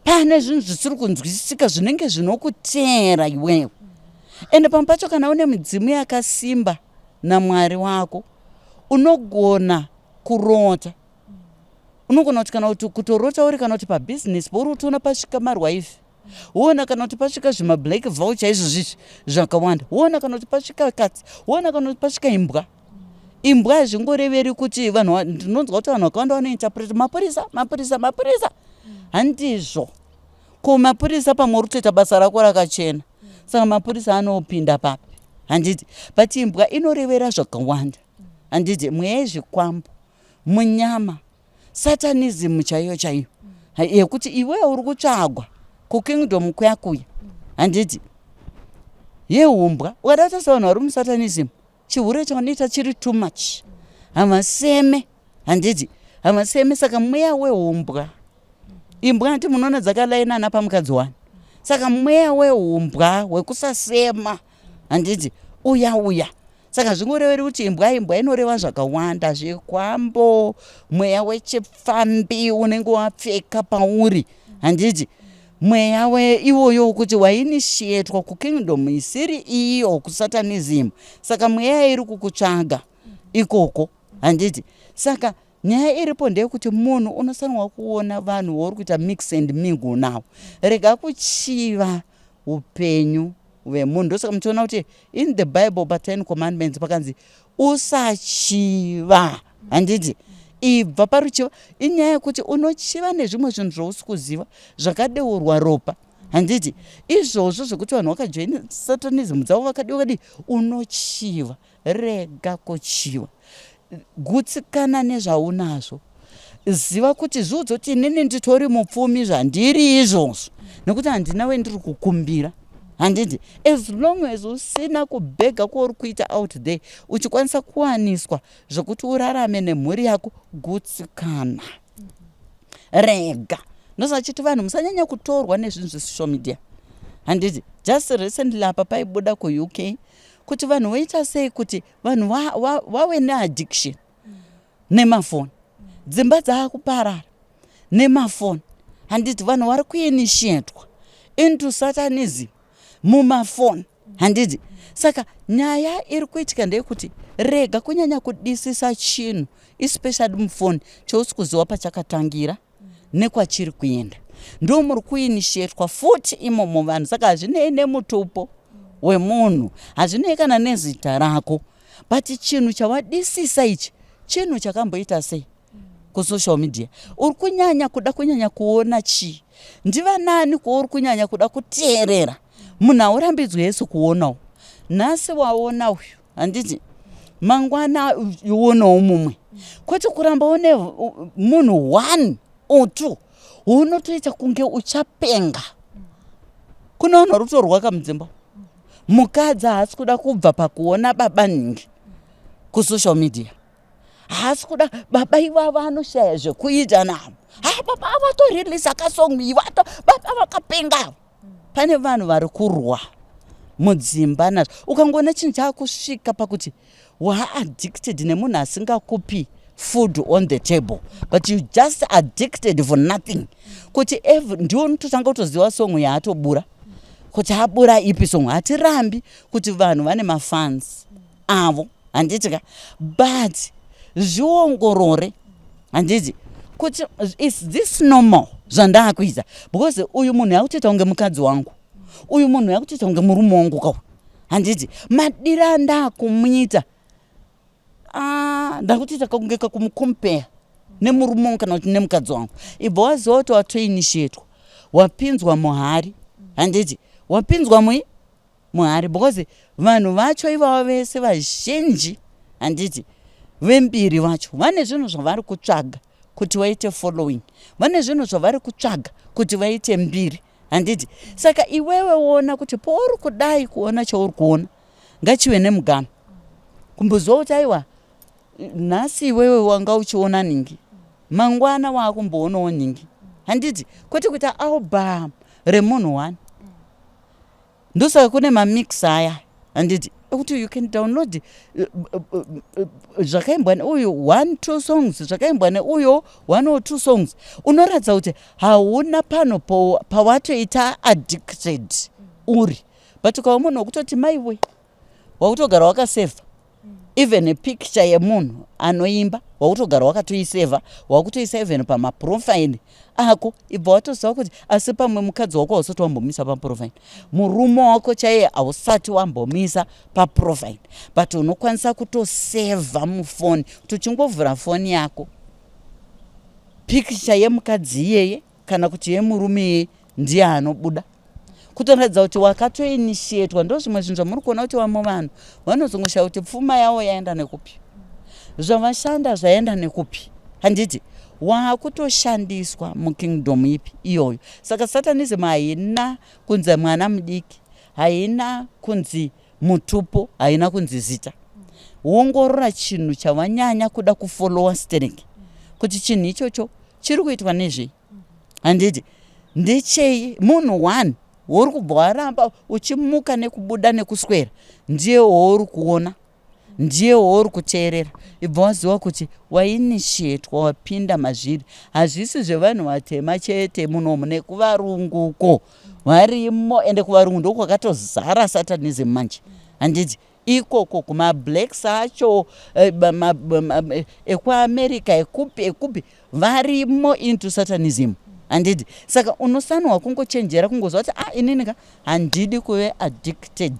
pane zvinhu zvisiri kunzwisisika zvinenge zvinokuteera iwewe. Ende pamwe pacho kana une midzimu yakasimba naMwari wako, unogona kurota, unogona kuti kana kuti kutorota uri kana kuti pabhizinesi pauri, utoona pasvika marwaifi, woona kana kuti pasvika zvimablack vulture izvozvizvi zvakawanda, woona kana kuti pasvika katsi, woona kana kuti pasvika imbwa. Imbwa hazvingoreveri kuti vanhu, ndinonzwa kuti vanhu vakawanda vanointerpreta mapurisa, mapurisa, mapurisa. Handizvo. Ko mapurisa, pamwe uri kutoita basa rako rakachena, saka mapurisa anopinda papi, handiti? But imbwa inorevera zvakawanda, handiti? Mweya yezvikwambo munyama, satanism chaiyo chaiyo, yekuti iwe uri kutsvagwa kukingdom kuya kuya, handiti, yeumbwa. Ukada kutarisa vanhu vari musatanism, chihure chavanoita chiri too much, havaseme, handiti? Havaseme. Saka mweya weumbwa, imbwa, handi munoona dzakalainana pamukadzi wani? Saka mweya weumbwa wekusasema, handiti, uya uya. Saka zvingoreveri kuti imbwa. Imbwa inoreva zvakawanda, zvikwambo, mweya wechipfambi unenge wapfeka pauri, handiti? Mweya iwoyo wekuti wainitiatwa kukingdom isiri iyo, kusatanism. Saka mweya iri kukutsvaga ikoko, handiti? Saka nyaya iripo ndeyekuti munhu unofanirwa kuona vanhu vauri kuita mix and mingle navo. Rega kuchiva upenyu hwemunhu. Ndosaka muchiona kuti in the Bible, pa10 Commandments, pakanzi usachiva, handiti? Ibva paruchiva. Inyaya yekuti unochiva nezvimwe zvinhu zvausi kuziva zvakadeurwa ropa, handiti? Izvozvo zvekuti vanhu vakajoina satanism dzavo, vakadi vakadi, unochiva. Rega kuchiva. Gutsikana nezvaunazvo. Ziva kuti zviudze kuti inini nditori mupfumi zvandiri izvozvo nekuti handina wendiri kukumbira. Handiti as long as usina kubhega kwauri kuita out there uchikwanisa kuwaniswa zvekuti urarame nemhuri yako, gutsikana. Rega. Ndosachiti vanhu musanyanya kutorwa nezvinhu zvesocial media. Handiti just recently apa paibuda kuUK kuti vanhu voita sei kuti vanhu vave neaddiction nemafoni. Dzimba dzaakuparara nemafoni. Handiti vanhu vari kuinitiatwa into satanism mumafoni. Handiti saka nyaya iri kuitika ndeyekuti rega kunyanya kudisisa chinhu especially mufoni chausi kuziva pachakatangira nekwachiri kuenda. Ndo muri kuinitiatwa futi imomo vanhu. Saka hazvinei nemutupo wemunhu, hazvinei kana nezita rako, but chinhu chawadisisa ichi chinhu chakamboita sei kusocial media. Uri kunyanya kuda kunyanya kuona chii? Ndivanani kwauri kunyanya kuda kuteerera? Munhu haurambidzwi yese kuonawo. Nhasi waona uyu, handiti mangwana uonawo mumwe, kwete kuramba une munhu one or two unotoita kunge uchapenga. Kune vanhu vari kutorwa kamudzimba. Mukadzi haasi kuda kubva pakuona baba nhingi kusocial media. Haasi kuda baba ivavo, anoshaya zvekuita navo. Ha, baba avatoreleasa kasong ivato, baba vakapenga. Pane vanhu vari kurwa mudzimba nazvo. Ukangoona chinhu chaakusvika pakuti waaddicted nemunhu asingakupi food on the table, but you just addicted for nothing, kuti ndiwo unototanga kutoziva song yaatobura, kuti abura ipi song. Hatirambi kuti vanhu vane mafans avo, handiti ka? But zviongorore, handiti, kuti is this normal zvandaakuita? Because uyu munhu yakutoita kunge mukadzi wangu, uyu munhu yakutoita kunge murume wangu kawa, handiti? Madira andakumuita, ndakutoita kunge kakumucompare nemurume wangu kana kuti nemukadzi wangu. Ibva waziva kuti watoinitiatwa, wapinzwa muhari, handiti? Wapinzwa muhari because vanhu vacho ivava vese vazhinji, handiti, vembiri vacho vane zvinhu zvavari kutsvaga kuti vaite following, vane zvinhu zvavari kutsvaga kuti vaite mbiri, handiti? Saka iwewe woona kuti pauri kudai kuona chauri kuona ngachive nemugano, kumboziva kuti aiwa, nhasi iwewe wanga uchiona ningi, mangwana waakumboonawo ningi, handiti? Kwete kuita album remunhu one. Ndosaka kune mamix aya, handiti, ekuti you can download zvakaimbwa neuyu, one two songs zvakaimbwa neuyo, one or two songs. Unoratidza kuti hauna pano pawatoita addicted uri. But ukava munhu wekutoti maiwe, wakutogara wakasevha even picture yemunhu anoimba, wakutogara wakatoisevha, wakutoisa even pamaprofile ako, ibva watoziva kuti asi pamwe mukadzi wako hausati wambomisa paprofile, murume wako chaiye hausati wambomisa paprofile, but unokwanisa kutosevha mufoni kuti uchingovhura foni yako, pikicha yemukadzi iyeye kana kuti yemurume iyeye ndiye anobuda, kutoratidza kuti wakatoinitiatwa. Ndo zvimwe zvinhu zvamuri kuona kuti vamwe vanhu vanozongoshaya kuti pfuma yavo yaenda nekupi, zvavashanda zvaenda nekupi, handiti? Waakutoshandiswa mukingdom ipi iyoyo. Saka satanism haina kunzi mwana mudiki, haina kunzi mutupo, haina kunzi zita. Wongorora chinhu chavanyanya kuda kufollowa sterek, kuti chinhu ichocho chiri kuitwa nezvei, handiti? Ndechei? Munhu one wouri kubva waramba uchimuka nekubuda nekuswera, ndiye wouri kuona, ndiye wouri kuteerera. Ibva waziva kuti wainitiatwa, wapinda mazviri. Hazvisi zvevanhu vatema chete munomu, nekuvarunguko varimo. Ende kuvarungu ndokwakatozara satanism manje, handiti? Ikoko kumablacks acho ekuAmerica, ekupi ekupi, varimo into satanism, handiti? Saka unosanwa kungochenjera, kungoziva kuti ah, inini ka handidi kuve addicted,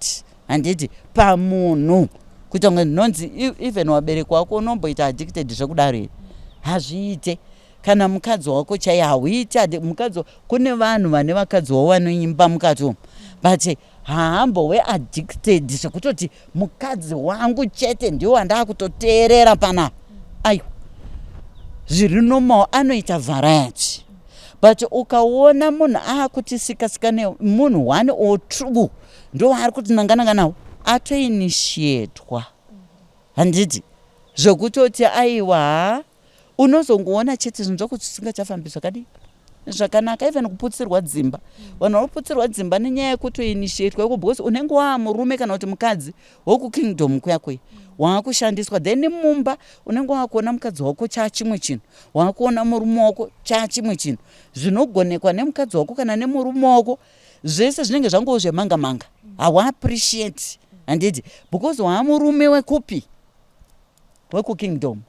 handiti, pamunhu, kuita kunge ndinonzi even wabereki wako unomboita addicted zvekudaro here? Hazviite. Kana mukadzi wako chaiye hauiti mukadzi. Kune vanhu vane vakadzi wavo vanoimba mukati umu. But haambowe addicted zvekutoti mukadzi wangu chete ndiwo wandaakutoteerera panapa. Aiwa, zviri normal, anoita variety. But ukaona munhu aakuti sika sika nemunhu one or two ndo waari kuti nangananga nawo, atoinitiatwa, handiti? Zvekutoti aiwa, unozongoona chete zvinhu zvako zvisingachafambi zvakadii zvakanaka. Even kuputsirwa dzimba, vanhu vanoputsirwa dzimba nenyaya yekutoinitiatwa iko, because unenge waa murume kana kuti mukadzi wekukingdom kuya kuya, waakushandiswa. Then mumba unenge waakuona mukadzi wako chaachimwe chinhu, waakuona murume wako chaachimwe chinhu. Zvinogonekwa nemukadzi wako kana nemurume wako zvese zvinenge zvangoo zvemanga manga, hauappreciate, handiti? Because waamurume wekupi? Wekukingdom,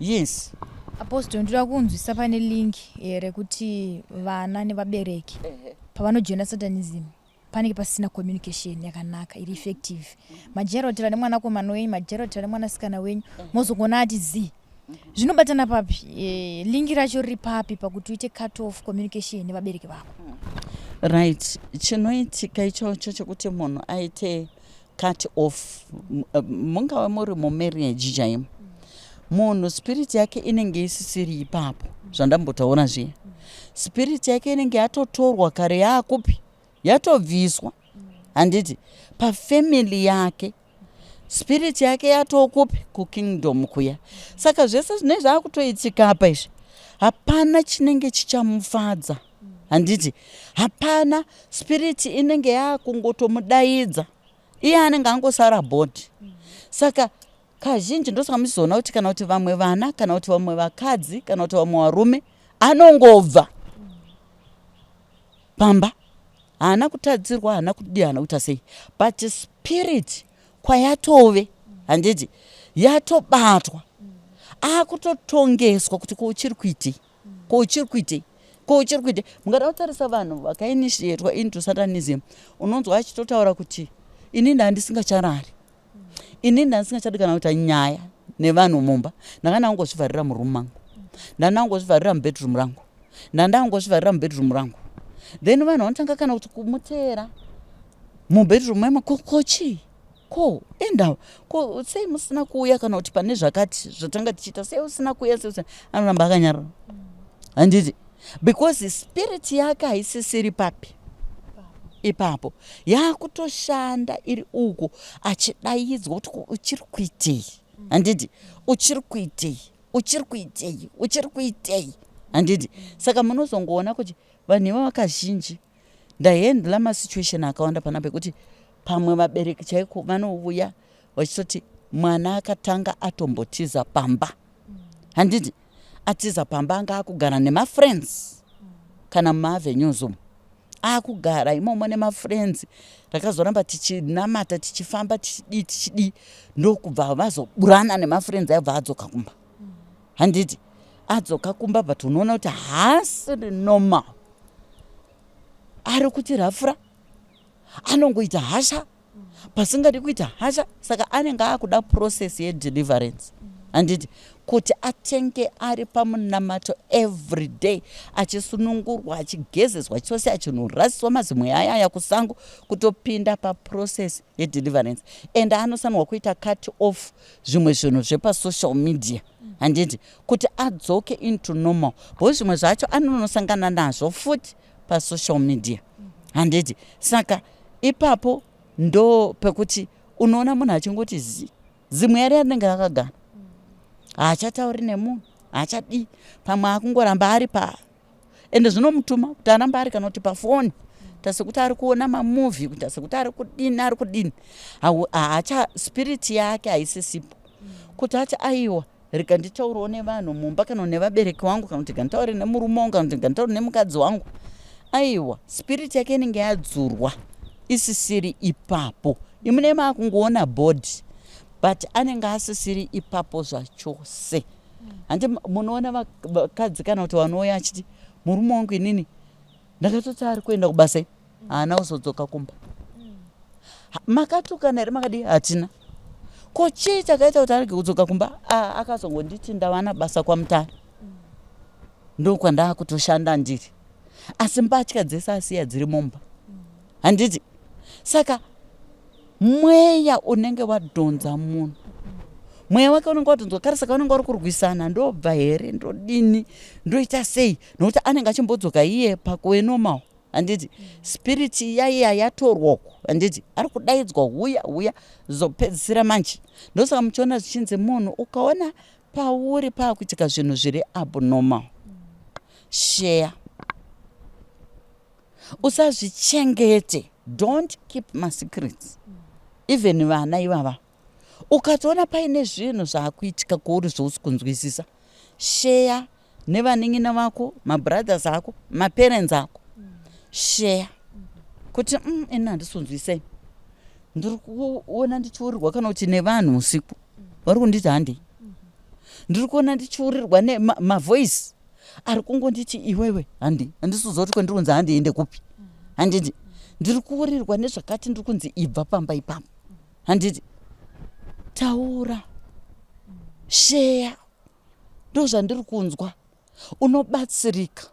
yes. Apostle, ndoda kunzwisa pane link rekuti vana nevabereki pavanojoina satanism panenge pasina communication yakanaka iri effective. Majerotera nemwanakomana wenyu, majerotera nemwanasikana wenyu, mozogona ati z zvinobatana papi? Link racho riri papi pakuti uite cut off communication nevabereki vako? Right, chinoitika ichocho chekuti munhu aite cut off, mungave muri mumarriage chaimo, munhu spirit yake inenge isisiri ipapo. Zvandambotaura zviya, spirit yake inenge yatotorwa kare, yaakupi? Yatobviswa, handiti? Pafamily yake spirit yake yatokupi? Kukingdom kuya. Saka zvese zvinenge zvaakutoitika apa izvi, hapana chinenge chichamufadza, handiti? Hapana. Spirit inenge yaakungotomudaidza, iye anenge angosara body. Saka kazhinji ndosaka muchizoona kuti kana kuti vamwe vana, kana kuti vamwe vakadzi, kana kuti vamwe varume anongobva pamba, haana kutadzirwa, haana kudii, haana kuita sei, but spirit kwayatove, handiti, yatobatwa, akutotongeswa kuti ko uchiri kuitei, ko uchiri kuitei, ko uchiri kuitei. Mungada kutarisa vanhu vakainitiatwa into satanism, unonzwa achitotaura kuti ini ndandisingacharari, ini ndandisingachadi kana kuita nyaya nevanhu mumba, ndanga ndangozvivharira muroom mangu, ndandangozvivharira mubedroom rangu, ndandangozvivharira mubedroom rangu. Then vanhu vanotanga kana kuti kumuteera mubedroom memo, ko chii, ko enda, ko sei musina kuuya, kana kuti pane zvakati zvatanga tichiita, sei usina kuuya, sei usina? Anoramba akanyarara, handiti? Because spirit yake haisisiri papi? Ipapo. Yakutoshanda iri uko, achidaidzwa kuti ko uchiri kuitei, handiti? Uchiri kuitei, uchiri kuitei, uchiri kuitei, handiti? Saka munozongoona kuti vanhu ivava kazhinji, ndahandla masituation akawanda panapa ekuti pamwe vabereki chaiko vanouya vachitoti mwana akatanga atombotiza pamba, handiti? Atiza pamba, anga akugara nemafriends kana mumaavenues umu, akugara imomo nemafriends. Takazoramba tichinamata, tichifamba, tichidii, tichidii, ndokubva vazoburana nemafriends, aibva adzoka kumba, handiti? Adzoka kumba, but unoona kuti haasiri normal, ari kuti rafura, anongoita hasha pasingadi kuita hasha. Saka anenge akuda process yedeliverance, handiti? Kuti atenge ari pamunamato every day, achisunungurwa, achigezeswa chose, achinorasiswa mazimwe ayaya kusango, kutopinda paprocess yedeliverance. And anofanirwa kuita cut off zvimwe zvinhu zvepasocial media, handiti? Kuti adzoke into normal, because zvimwe zvacho anonosangana nazvo futi pasocial media, handiti? Saka ipapo ndo pekuti unoona munhu achingoti zi zimwe yari rinenge rakagara, haachatauri nemunhu, haachadii, pamwe akungoramba ari pa, ende zvinomutuma kuti aramba ari kana kuti pafoni, kuita sekuti ari kuona mamovie, kuita sekuti ari kudini, ari kudini. Haacha, spirit yake haisisipo kuti ati aiwa, rega nditaurawo nevanhu mumba, kana nevabereki vangu, kana kuti ganditaure nemurume wangu, kana kuti ganditaure nemukadzi wangu. Aiwa, spirit yake inenge yadzurwa, isisiri ipapo. Imune maakungoona body, but anenge asisiri ipapo zvachose. Handi munoona vakadzi kana kuti vanouya achiti murume wangu inini ndakatoti ari kuenda kubasa, haana kuzodzoka kumba. Makatukana here? Makadii? Hatina. Ko chii chakaita kuti arege kudzoka kumba? Akazongonditi ndawana basa kwaMutare, ndokwandaa kutoshanda ndiri, asi mbatya dzese asiya dziri mumba, handiti? Saka mweya unenge wadhonza munhu, mweya wake unenge wadhonzwa kare, saka unenge uri kurwisana, ndobva here, ndodini, ndoita sei, nokuti anenge achimbodzoka iye pakuve normal, handiti? Spirit yaiya yatorwako, handiti? Ari kudaidzwa, huya, huya, zopedzisira manje. Ndosaka muchiona zvichinzi munhu ukaona pauri paakuitika zvinhu zviri abnormal, share, usazvichengete. Don't keep masecrets, even vana ivava. Ukatoona paine zvinhu zvaakuitika kwauri zvausi kunzwisisa, share nevanin'ina vako, mabrothers ako, maparents ako. Share kuti ini handisi kunzwisei, ndiri kuona ndichiurirwa kana kuti nevanhu usiku vari kunditi handei, ndiri kuona ndichiurirwa nemavoice ari kungonditi iwewe handi, handisi kuziva kuti kwandiri kunzi handiende kupi, handiti? Ndiri kuurirwa nezvakati, ndiri kunzi ibva pamba ipapo, handiti? Taura, share, ndo zvandiri kunzwa, unobatsirika,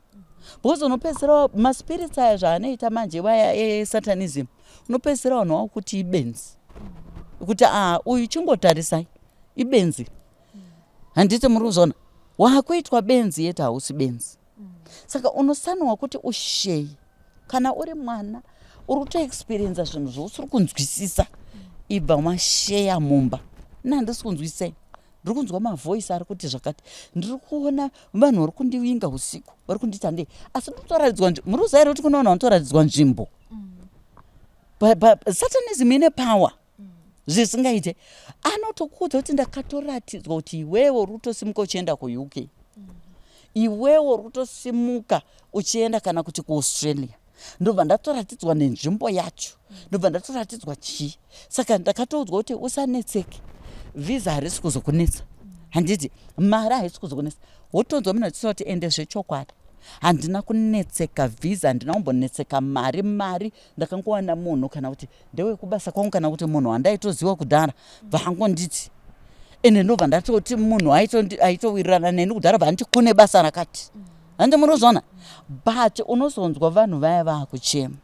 because unopedzisira maspirits aya zvaanoita manje vaya esatanism, unopedzisira vanhu vavo kuti ibenzi, kuti a uyu chingotarisai, ibenzi, handiti? Muri kuzviona, waakuitwa benzi yeti hausi benzi. Saka unosanwa kuti ushare. Kana uri mwana uri kutoexperiensa zvinhu zvausiri kunzwisisa, ibva washare mumba: ina handisi kunzwisisai, ndiri kunzwa mavoice ari kuti zvakati, ndiri kuona vanhu vari kundivinga usiku, vari kunditi handei, asi ndikutoratidzwa. Muri kuziva here kuti kune vanhu vanotoratidzwa nzvimbo? Satanism ine power zvisingaite. Anotokuudza kuti ndakatoratidzwa kuti iwewe uri kutosimuka uchienda kuUK, iwewe uri kutosimuka uchienda kana kuti kuAustralia, ndobva ndatoratidzwa nenzvimbo yacho, ndobva ndatoratidzwa chii. Saka ndakatoudzwa kuti usanetseke, vhisa harisi kuzokunetsa, handiti? Mari haisi kuzokunetsa. Wotonzwa munhu achitaura kuti ende zvechokwadi handina kunetseka vhisa, handina kumbonetseka mari. Mari ndakangowana munhu, kana kuti ndewekubasa kwangu, kana kuti munhu wandaitoziva kudhara, bvaangonditi, ende ndobva ndatoti munhu aitowirirana neni kudhara, bva nditi kune basa rakati, handi? Munozvona. But unozonzwa vanhu vaya vaakuchema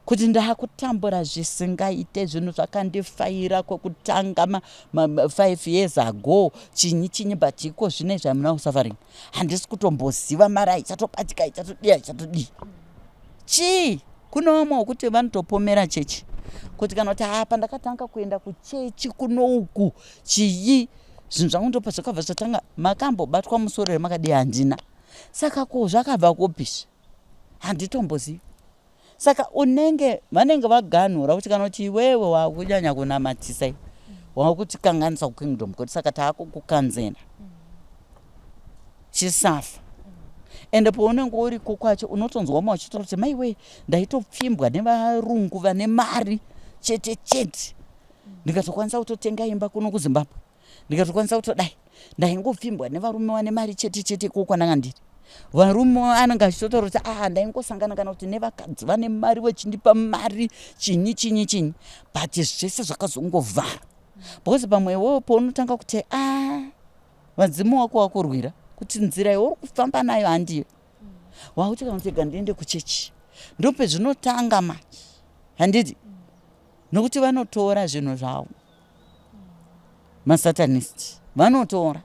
kuti ndaakutambura zvisingaite, zvinhu zvakandifaira kwekutanga 5 years ago, chinyi chinyi, but iko zvino izvi hamuna kusuffering, handisi kutomboziva, mari haichatobatika, haichatodii, haichatodii, chii. Kune vamwe wekuti vanotopomera chechi kuti kana kuti apa ndakatanga kuenda kuchechi kunouku chii, zvinhu zvangu ndopa zvakabva zvatanga. Makambobatwa musoro here? Makadii? Handina. Saka ko zvakabva kupi? Handitombozivi. Saka unenge vanenge vaganhura kuti kana kuti iwewe wakunyanya kunamatisa, iwe wakutikanganisa kukingdom kuti, saka taakukukanzena chisafa. Ende paunenge uriko kwacho unotonzwa mwe uchitaura kuti maiwe, ndaitopfimbwa nevarungu vane mari chete chete, ndikatokwanisa kutotenga imba kuno kuZimbabwe, ndikatokwanisa kutodai, ndaingopfimbwa nevarume vane mari chete chete ikoko kwandanga ndiri. Varume anenge achitotaura kuti ah, ndaingosangana kana kuti nevakadzi vane mari vachindipa mari, chinyi chinyi chinyi, but zvese zvakazongovhara because pamwe iwewe paunotanga kuti a ah, vadzimu wako wakurwira kuti nzira yauri kufamba nayo handiyo, wakuti kana kuti ega ndiende kuchechi, ndopezvinotanga manje, handiti? Nokuti vanotora zvinhu zvavo, masatanist vanotora.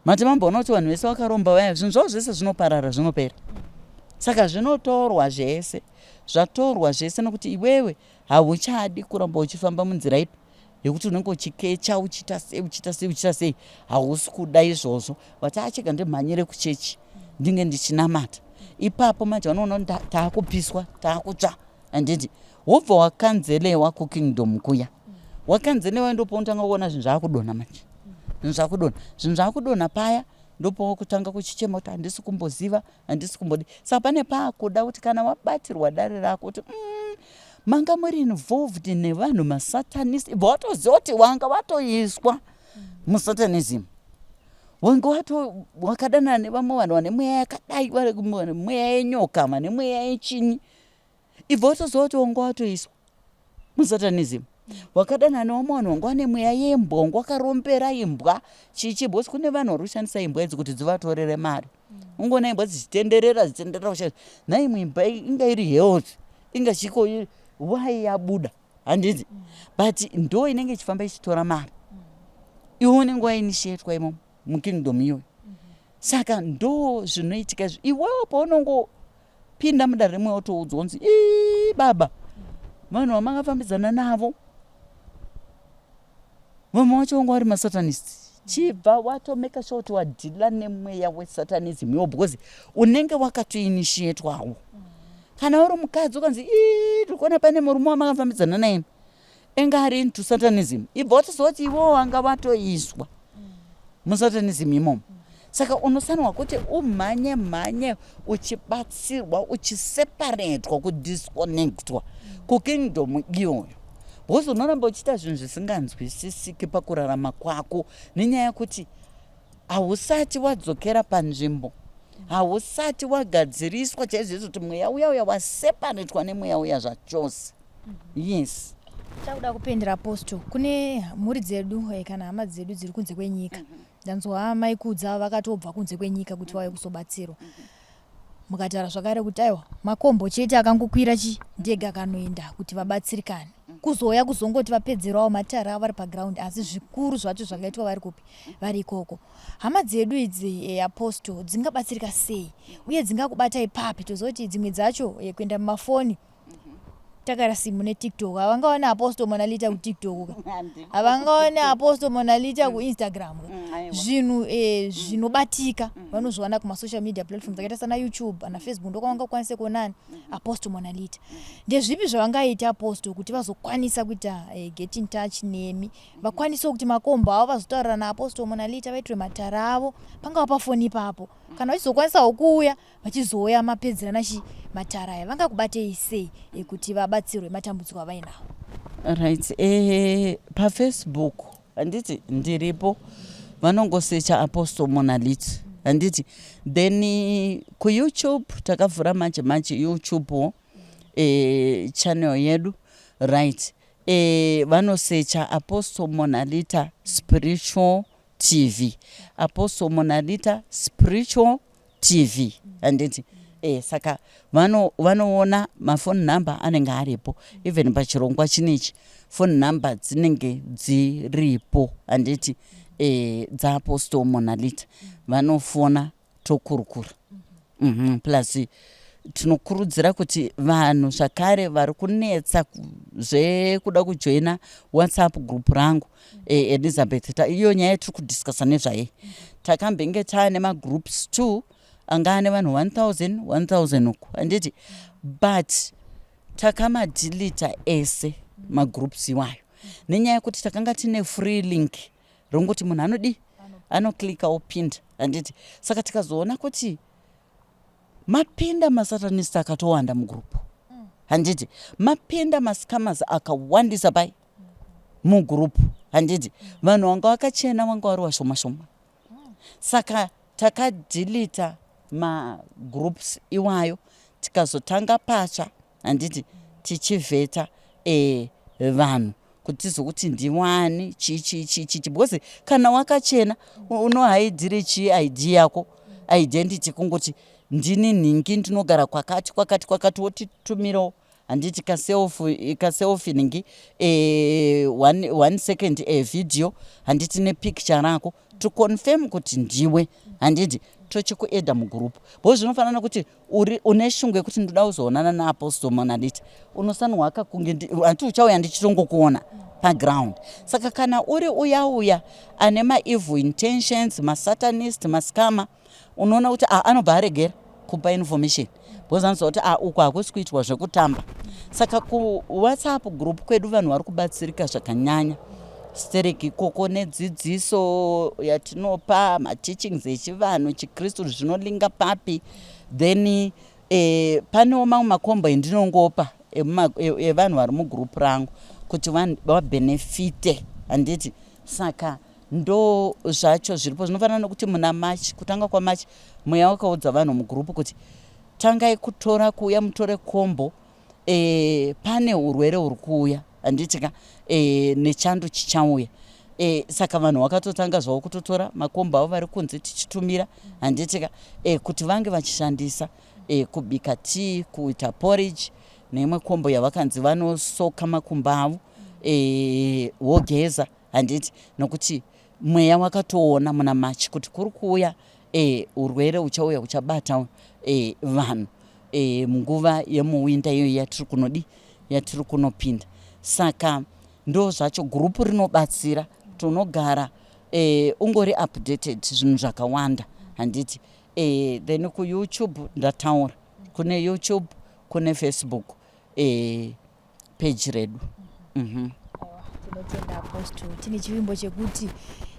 Mati mamboona kuti vanhu vese vakaromba vaya, zvinhu zvavo zvese zvinoparara, zvinopera. Saka zvinotorwa zvese, zvatorwa zvese nokuti iwewe hauchadi kuramba uchifamba munzira ipi yekuti unenge uchikecha, uchiita sei, uchiita sei, uchiita sei. Hausi kuda izvozvo. Vati achega ndimhanyire kuchechi, ndinge ndichinamata ipapo. Manje vanoona kuti taakupiswa, taakutsva, handiti? Wobva wakanzelewa kukingdom kuya, wakanzelewa, ndopaunotanga kuona zvinhu zvaakudonha manje, zvinhu zvakudonha, zvinhu zvakudonha paya, ndopawakutanga kuchichema kuti handisi kumboziva, handisi kumbodi. Saka pane paakuda kuti kana wabatirwa dare rako kuti manga muri involved nevanhu masatanist, ibva watoziva kuti wanga watoiswa musatanism, wanga wato wakadanana nevamwe vanhu vane mweya yakadai, vane mweya yenyoka, vane mweya yechinyi. Ibva watoziva kuti wanga watoiswa musatanism, wakadanana nevamwe vanhu vanga vane mweya yembwa, wanga wakarombera imbwa, chichi, because kune vanhu vari kushandisa imbwa idzi kuti dzivatorere mari. Ungoona imbwa dzichitenderera dzichitenderera kusha nhai imwe imbwa inga iri health inga chiko why yabuda handiti but ndo inenge ichifamba ichitora mari iwe unenge wainitiatwa imomo mukingdom iyoyo. Saka ndo zvinoitika izvo. Iwewo paunongopinda mudare rimwe wotoudzwa kunzi ii baba vanhu vamakafambidzana navo vamwe vacho vanga vari masatanist. Chibva watomeka sure kuti wadhila nemweya wesatanism iwo because unenge wakatoinitiatwawo. Kana uri mukadzi ukanzi ii tiri kuona pane murume wamakafambidzana naye enga ari into satanism, ibva watoziva kuti iwewo wanga watoiswa musatanism imomo. Saka unosanirwa kuti umhanye mhanye uchibatsirwa uchiseparatwa kudisconnectwa kukingdom iyoyo because unoramba uchiita zvinhu zvisinganzwisisiki pakurarama kwako nenyaya yekuti hausati wadzokera panzvimbo, hausati wagadziriswa chaizvo kuti mweya uya uya waseparatwa nemweya uya zvachose. Yes. Takuda kupendera Apostle, kune mhuri dzedu kana hama dzedu dziri kunze kwenyika. Ndanzwa mai Kudza vakatobva kunze kwenyika kuti vauye kuzobatsirwa. Mukataura zvakare kuti aiwa makombo chete akangokwira chi ndege akanoenda kuti vabatsirikane. Kuzouya kuzongoti vapedzerawo matare avo vari paground asi zvikuru zvacho zvakaitwa vari kupi vari ikoko. Hama dzedu idzi Apostle dzingabatsirika sei uye dzingakubatai papi? Tozoti dzimwe dzacho kuenda mumafoni takarasimu neTikTok havangaone Apostle Monalita kuTikTok ka, havangaone Apostle Monalita kuInstagram ka. Zvinhu zvinobatika vanozviwana kumasocial media platforms akaita sana YouTube ana Facebook, ndokwavangakwanise kuonani Apostle Monalita. Ndezvipi zvavangaita Apostle kuti vazokwanisa kuita get in touch nemi, vakwanisewo kuti makombo avo vazotaurira naApostle Monalita, vaitirwe matara avo pangava pafoni ipapo, kana vachizokwanisawo kuuya vachizouya mapedzerana chi matara aya, vangakubatei sei kuti vabatsirwe matambudziko avainawo? Right, pafacebook handiti ndiripo, vanongosecha Apostle Monalita handiti. Then kuYouTube takavhura manje manje YouTube channel yedu, right, vanosecha Apostle Monalita Spiritual TV, Apostle Monalita Spiritual TV handiti. Saka vanoona mafoni number anenge aripo, even pachirongwa chinechi phone number dzinenge dziripo handiti, dzaApostle Monalita, vanofona tokurukura. Plus tinokurudzira kuti vanhu zvakare vari kunetsa zvekuda kujoina WhatsApp group rangu, Elizabeth, iyo nyaya yatiri kudiscussa nezvaye. Takambenge taane magroups two anga ane vanhu 1000 1000 uku handiti, but takamadhilita ese magroups iwayo nenyaya yekuti takanga tine free link rongoti munhu anodi anoclicka opinda handiti. Saka tikazoona kuti mapinda masatanist akatowanda mugroup handiti, mapinda mascammers akawandisa pai mugroup handiti, vanhu vanga vakachena vanga vari vashoma shoma. Saka takadhilita magroups iwayo tikazotanga patsva handiti, tichivheta vanhu kuti tizokuti ndiwani chii chii chii chii, because kana wakachena unohaidhire chii ID yako, identity, kungoti ndini nhingi ndinogara kwakati kwakati kwakati, wotitumirawo handiti kaselfie nhingi 1 second video handiti nepicture rako to confirm kuti ndiwe handiti, tochikuadda mugroup. Because zvinofanana kuti uri une shungu yekuti ndoda kuzoonana naApostle Monalita, unosanirwa kakunge handiti uchauya ndichitongokuona paground. Saka kana uri uya uya ane maevil intentions, masatanist, mascammer, unoona kuti ah, anobva aregera kupa information because anoziva kuti ah, uku hakusi kuitwa zvekutamba. Saka kuWhatsApp group kwedu vanhu vari kubatsirika zvakanyanya sterek ikoko nedzidziso yatinopa, mateachings echivanhu, chikristu, zvinolinga papi. Then panewo mamwe makombo endinongopa evanhu vari mugroup rangu kuti vabhenefite handiti. Saka ndo zvacho zviripo. Zvinofanana nokuti muna March, kutanga kwaMarch, mweya wakaudza vanhu mugroup kuti tangai kutora kuuya mutore kombo, pane urwere huri kuuya handiti ka, nechando chichauya. E, saka vanhu vakatotanga zvavo kutotora makombo avo vari kunze tichitumira handitika e, kuti vange vachishandisa e, kubika tii, kuita porridge neimwe kombo yavakanzi vanosoka makumbo avo e, wogeza handiti nokuti mweya wakatoona muna March kuti kuri kuuya e, urwere uchauya uchabata e, vanhu e, munguva yemuwinda iyoyi yatiri kunodi yatiri kunopinda. Saka ndo zvacho gurupu rinobatsira kuti unogara e, ungori updated zvinhu zvakawanda handiti e, then kuYouTube ndataura kune YouTube, kune Facebook e, page redu. Tinotenda Apostle, tine chivimbo chekuti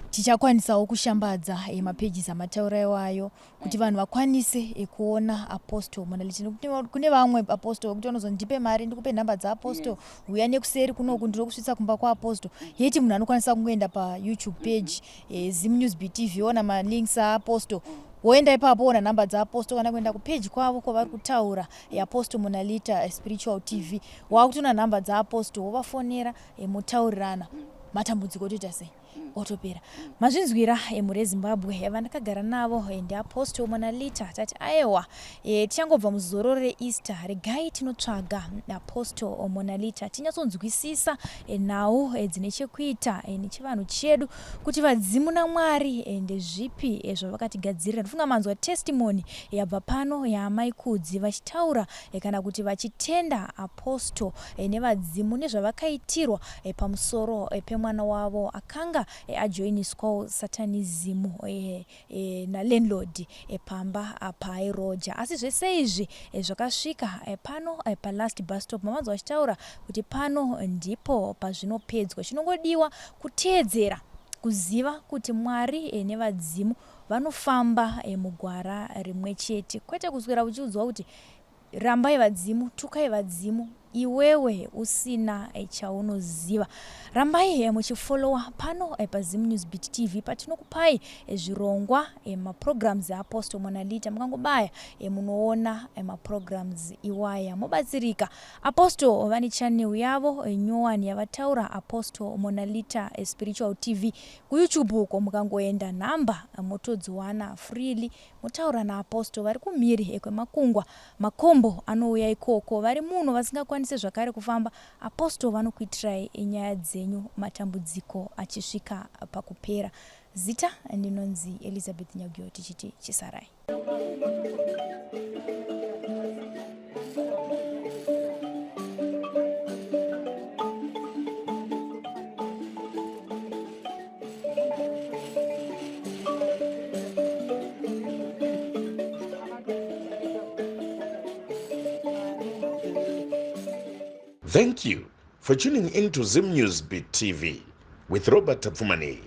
tichakwanisawo kushambadza mapages amataura iwayo kuti vanhu vakwanise kuona Apostle Monalita, nekuti kune vamwe apostle vekuti vanozonzi ndipe mari ndikupe nhamba dzeapostle, uya nekuseri kunoku ndinokusvitsa kumba kwaapostle, yeti munhu anokwanisa kungoenda paYouTube page Zim News BTV, ona malinks aapostle, woenda ipapo ona nhamba dzeapostle, kana kuenda kupage kwavo kwavari kutaura Apostle Monalita Spiritual TV, wakutoona nhamba dzeapostle, wovafonera, motaurirana, matambudziko otoita sei, otopera. Mazvinzwira, mhuri yeZimbabwe, vandakagara navo ndiApostle Monalita. Tati aiwa, tichangobva muzororo reEaster, regai tinotsvaga Apostle Monalita tinyatsonzwisisa nhau dzine chekuita nechivanhu chedu, kuti vadzimu naMwari ndezvipi zvavakatigadzirira. Ndofunga manzwa testimony yabva pano yaamai Kudzi vachitaura kana kuti vachitenda Apostle nevadzimu nezvavakaitirwa pamusoro pemwana wavo akanga ajoiniswawo satanism nalandlord pamba paairoja. Asi zvese izvi zvakasvika pano palast bus stop. Mamanzwa vachitaura kuti pano ndipo pazvinopedzwa, chinongodiwa kuteedzera kuziva kuti Mwari nevadzimu vanofamba mugwara rimwe chete, kwete kuswera uchiudzwa kuti rambai vadzimu, tukai vadzimu, iwewe usina chaunoziva. Rambai muchifolowa pano paZim News Beat TV patinokupai zvirongwa, maprograms eApostle Monalita. Mukangobaya munoona maprograms iwaya, mobatsirika. Apostle vane channel yavo nyowani yavataura, Apostle Monalita Spiritual TV kuYouTube uko. Mukangoenda nhamba motodziwana freely, motaura naapostle vari kumhiri kwemakungwa. Makombo anouya ikoko, vari muno vasingakwanisi zvakare kufamba, apostle vanokuitirai nyaya dzenyu, matambudziko achisvika pakupera. Zita ndinonzi Elizabeth Nyagio, tichiti chisarai. Thank you for tuning in to Zim News Beat TV with Robert Tafumani.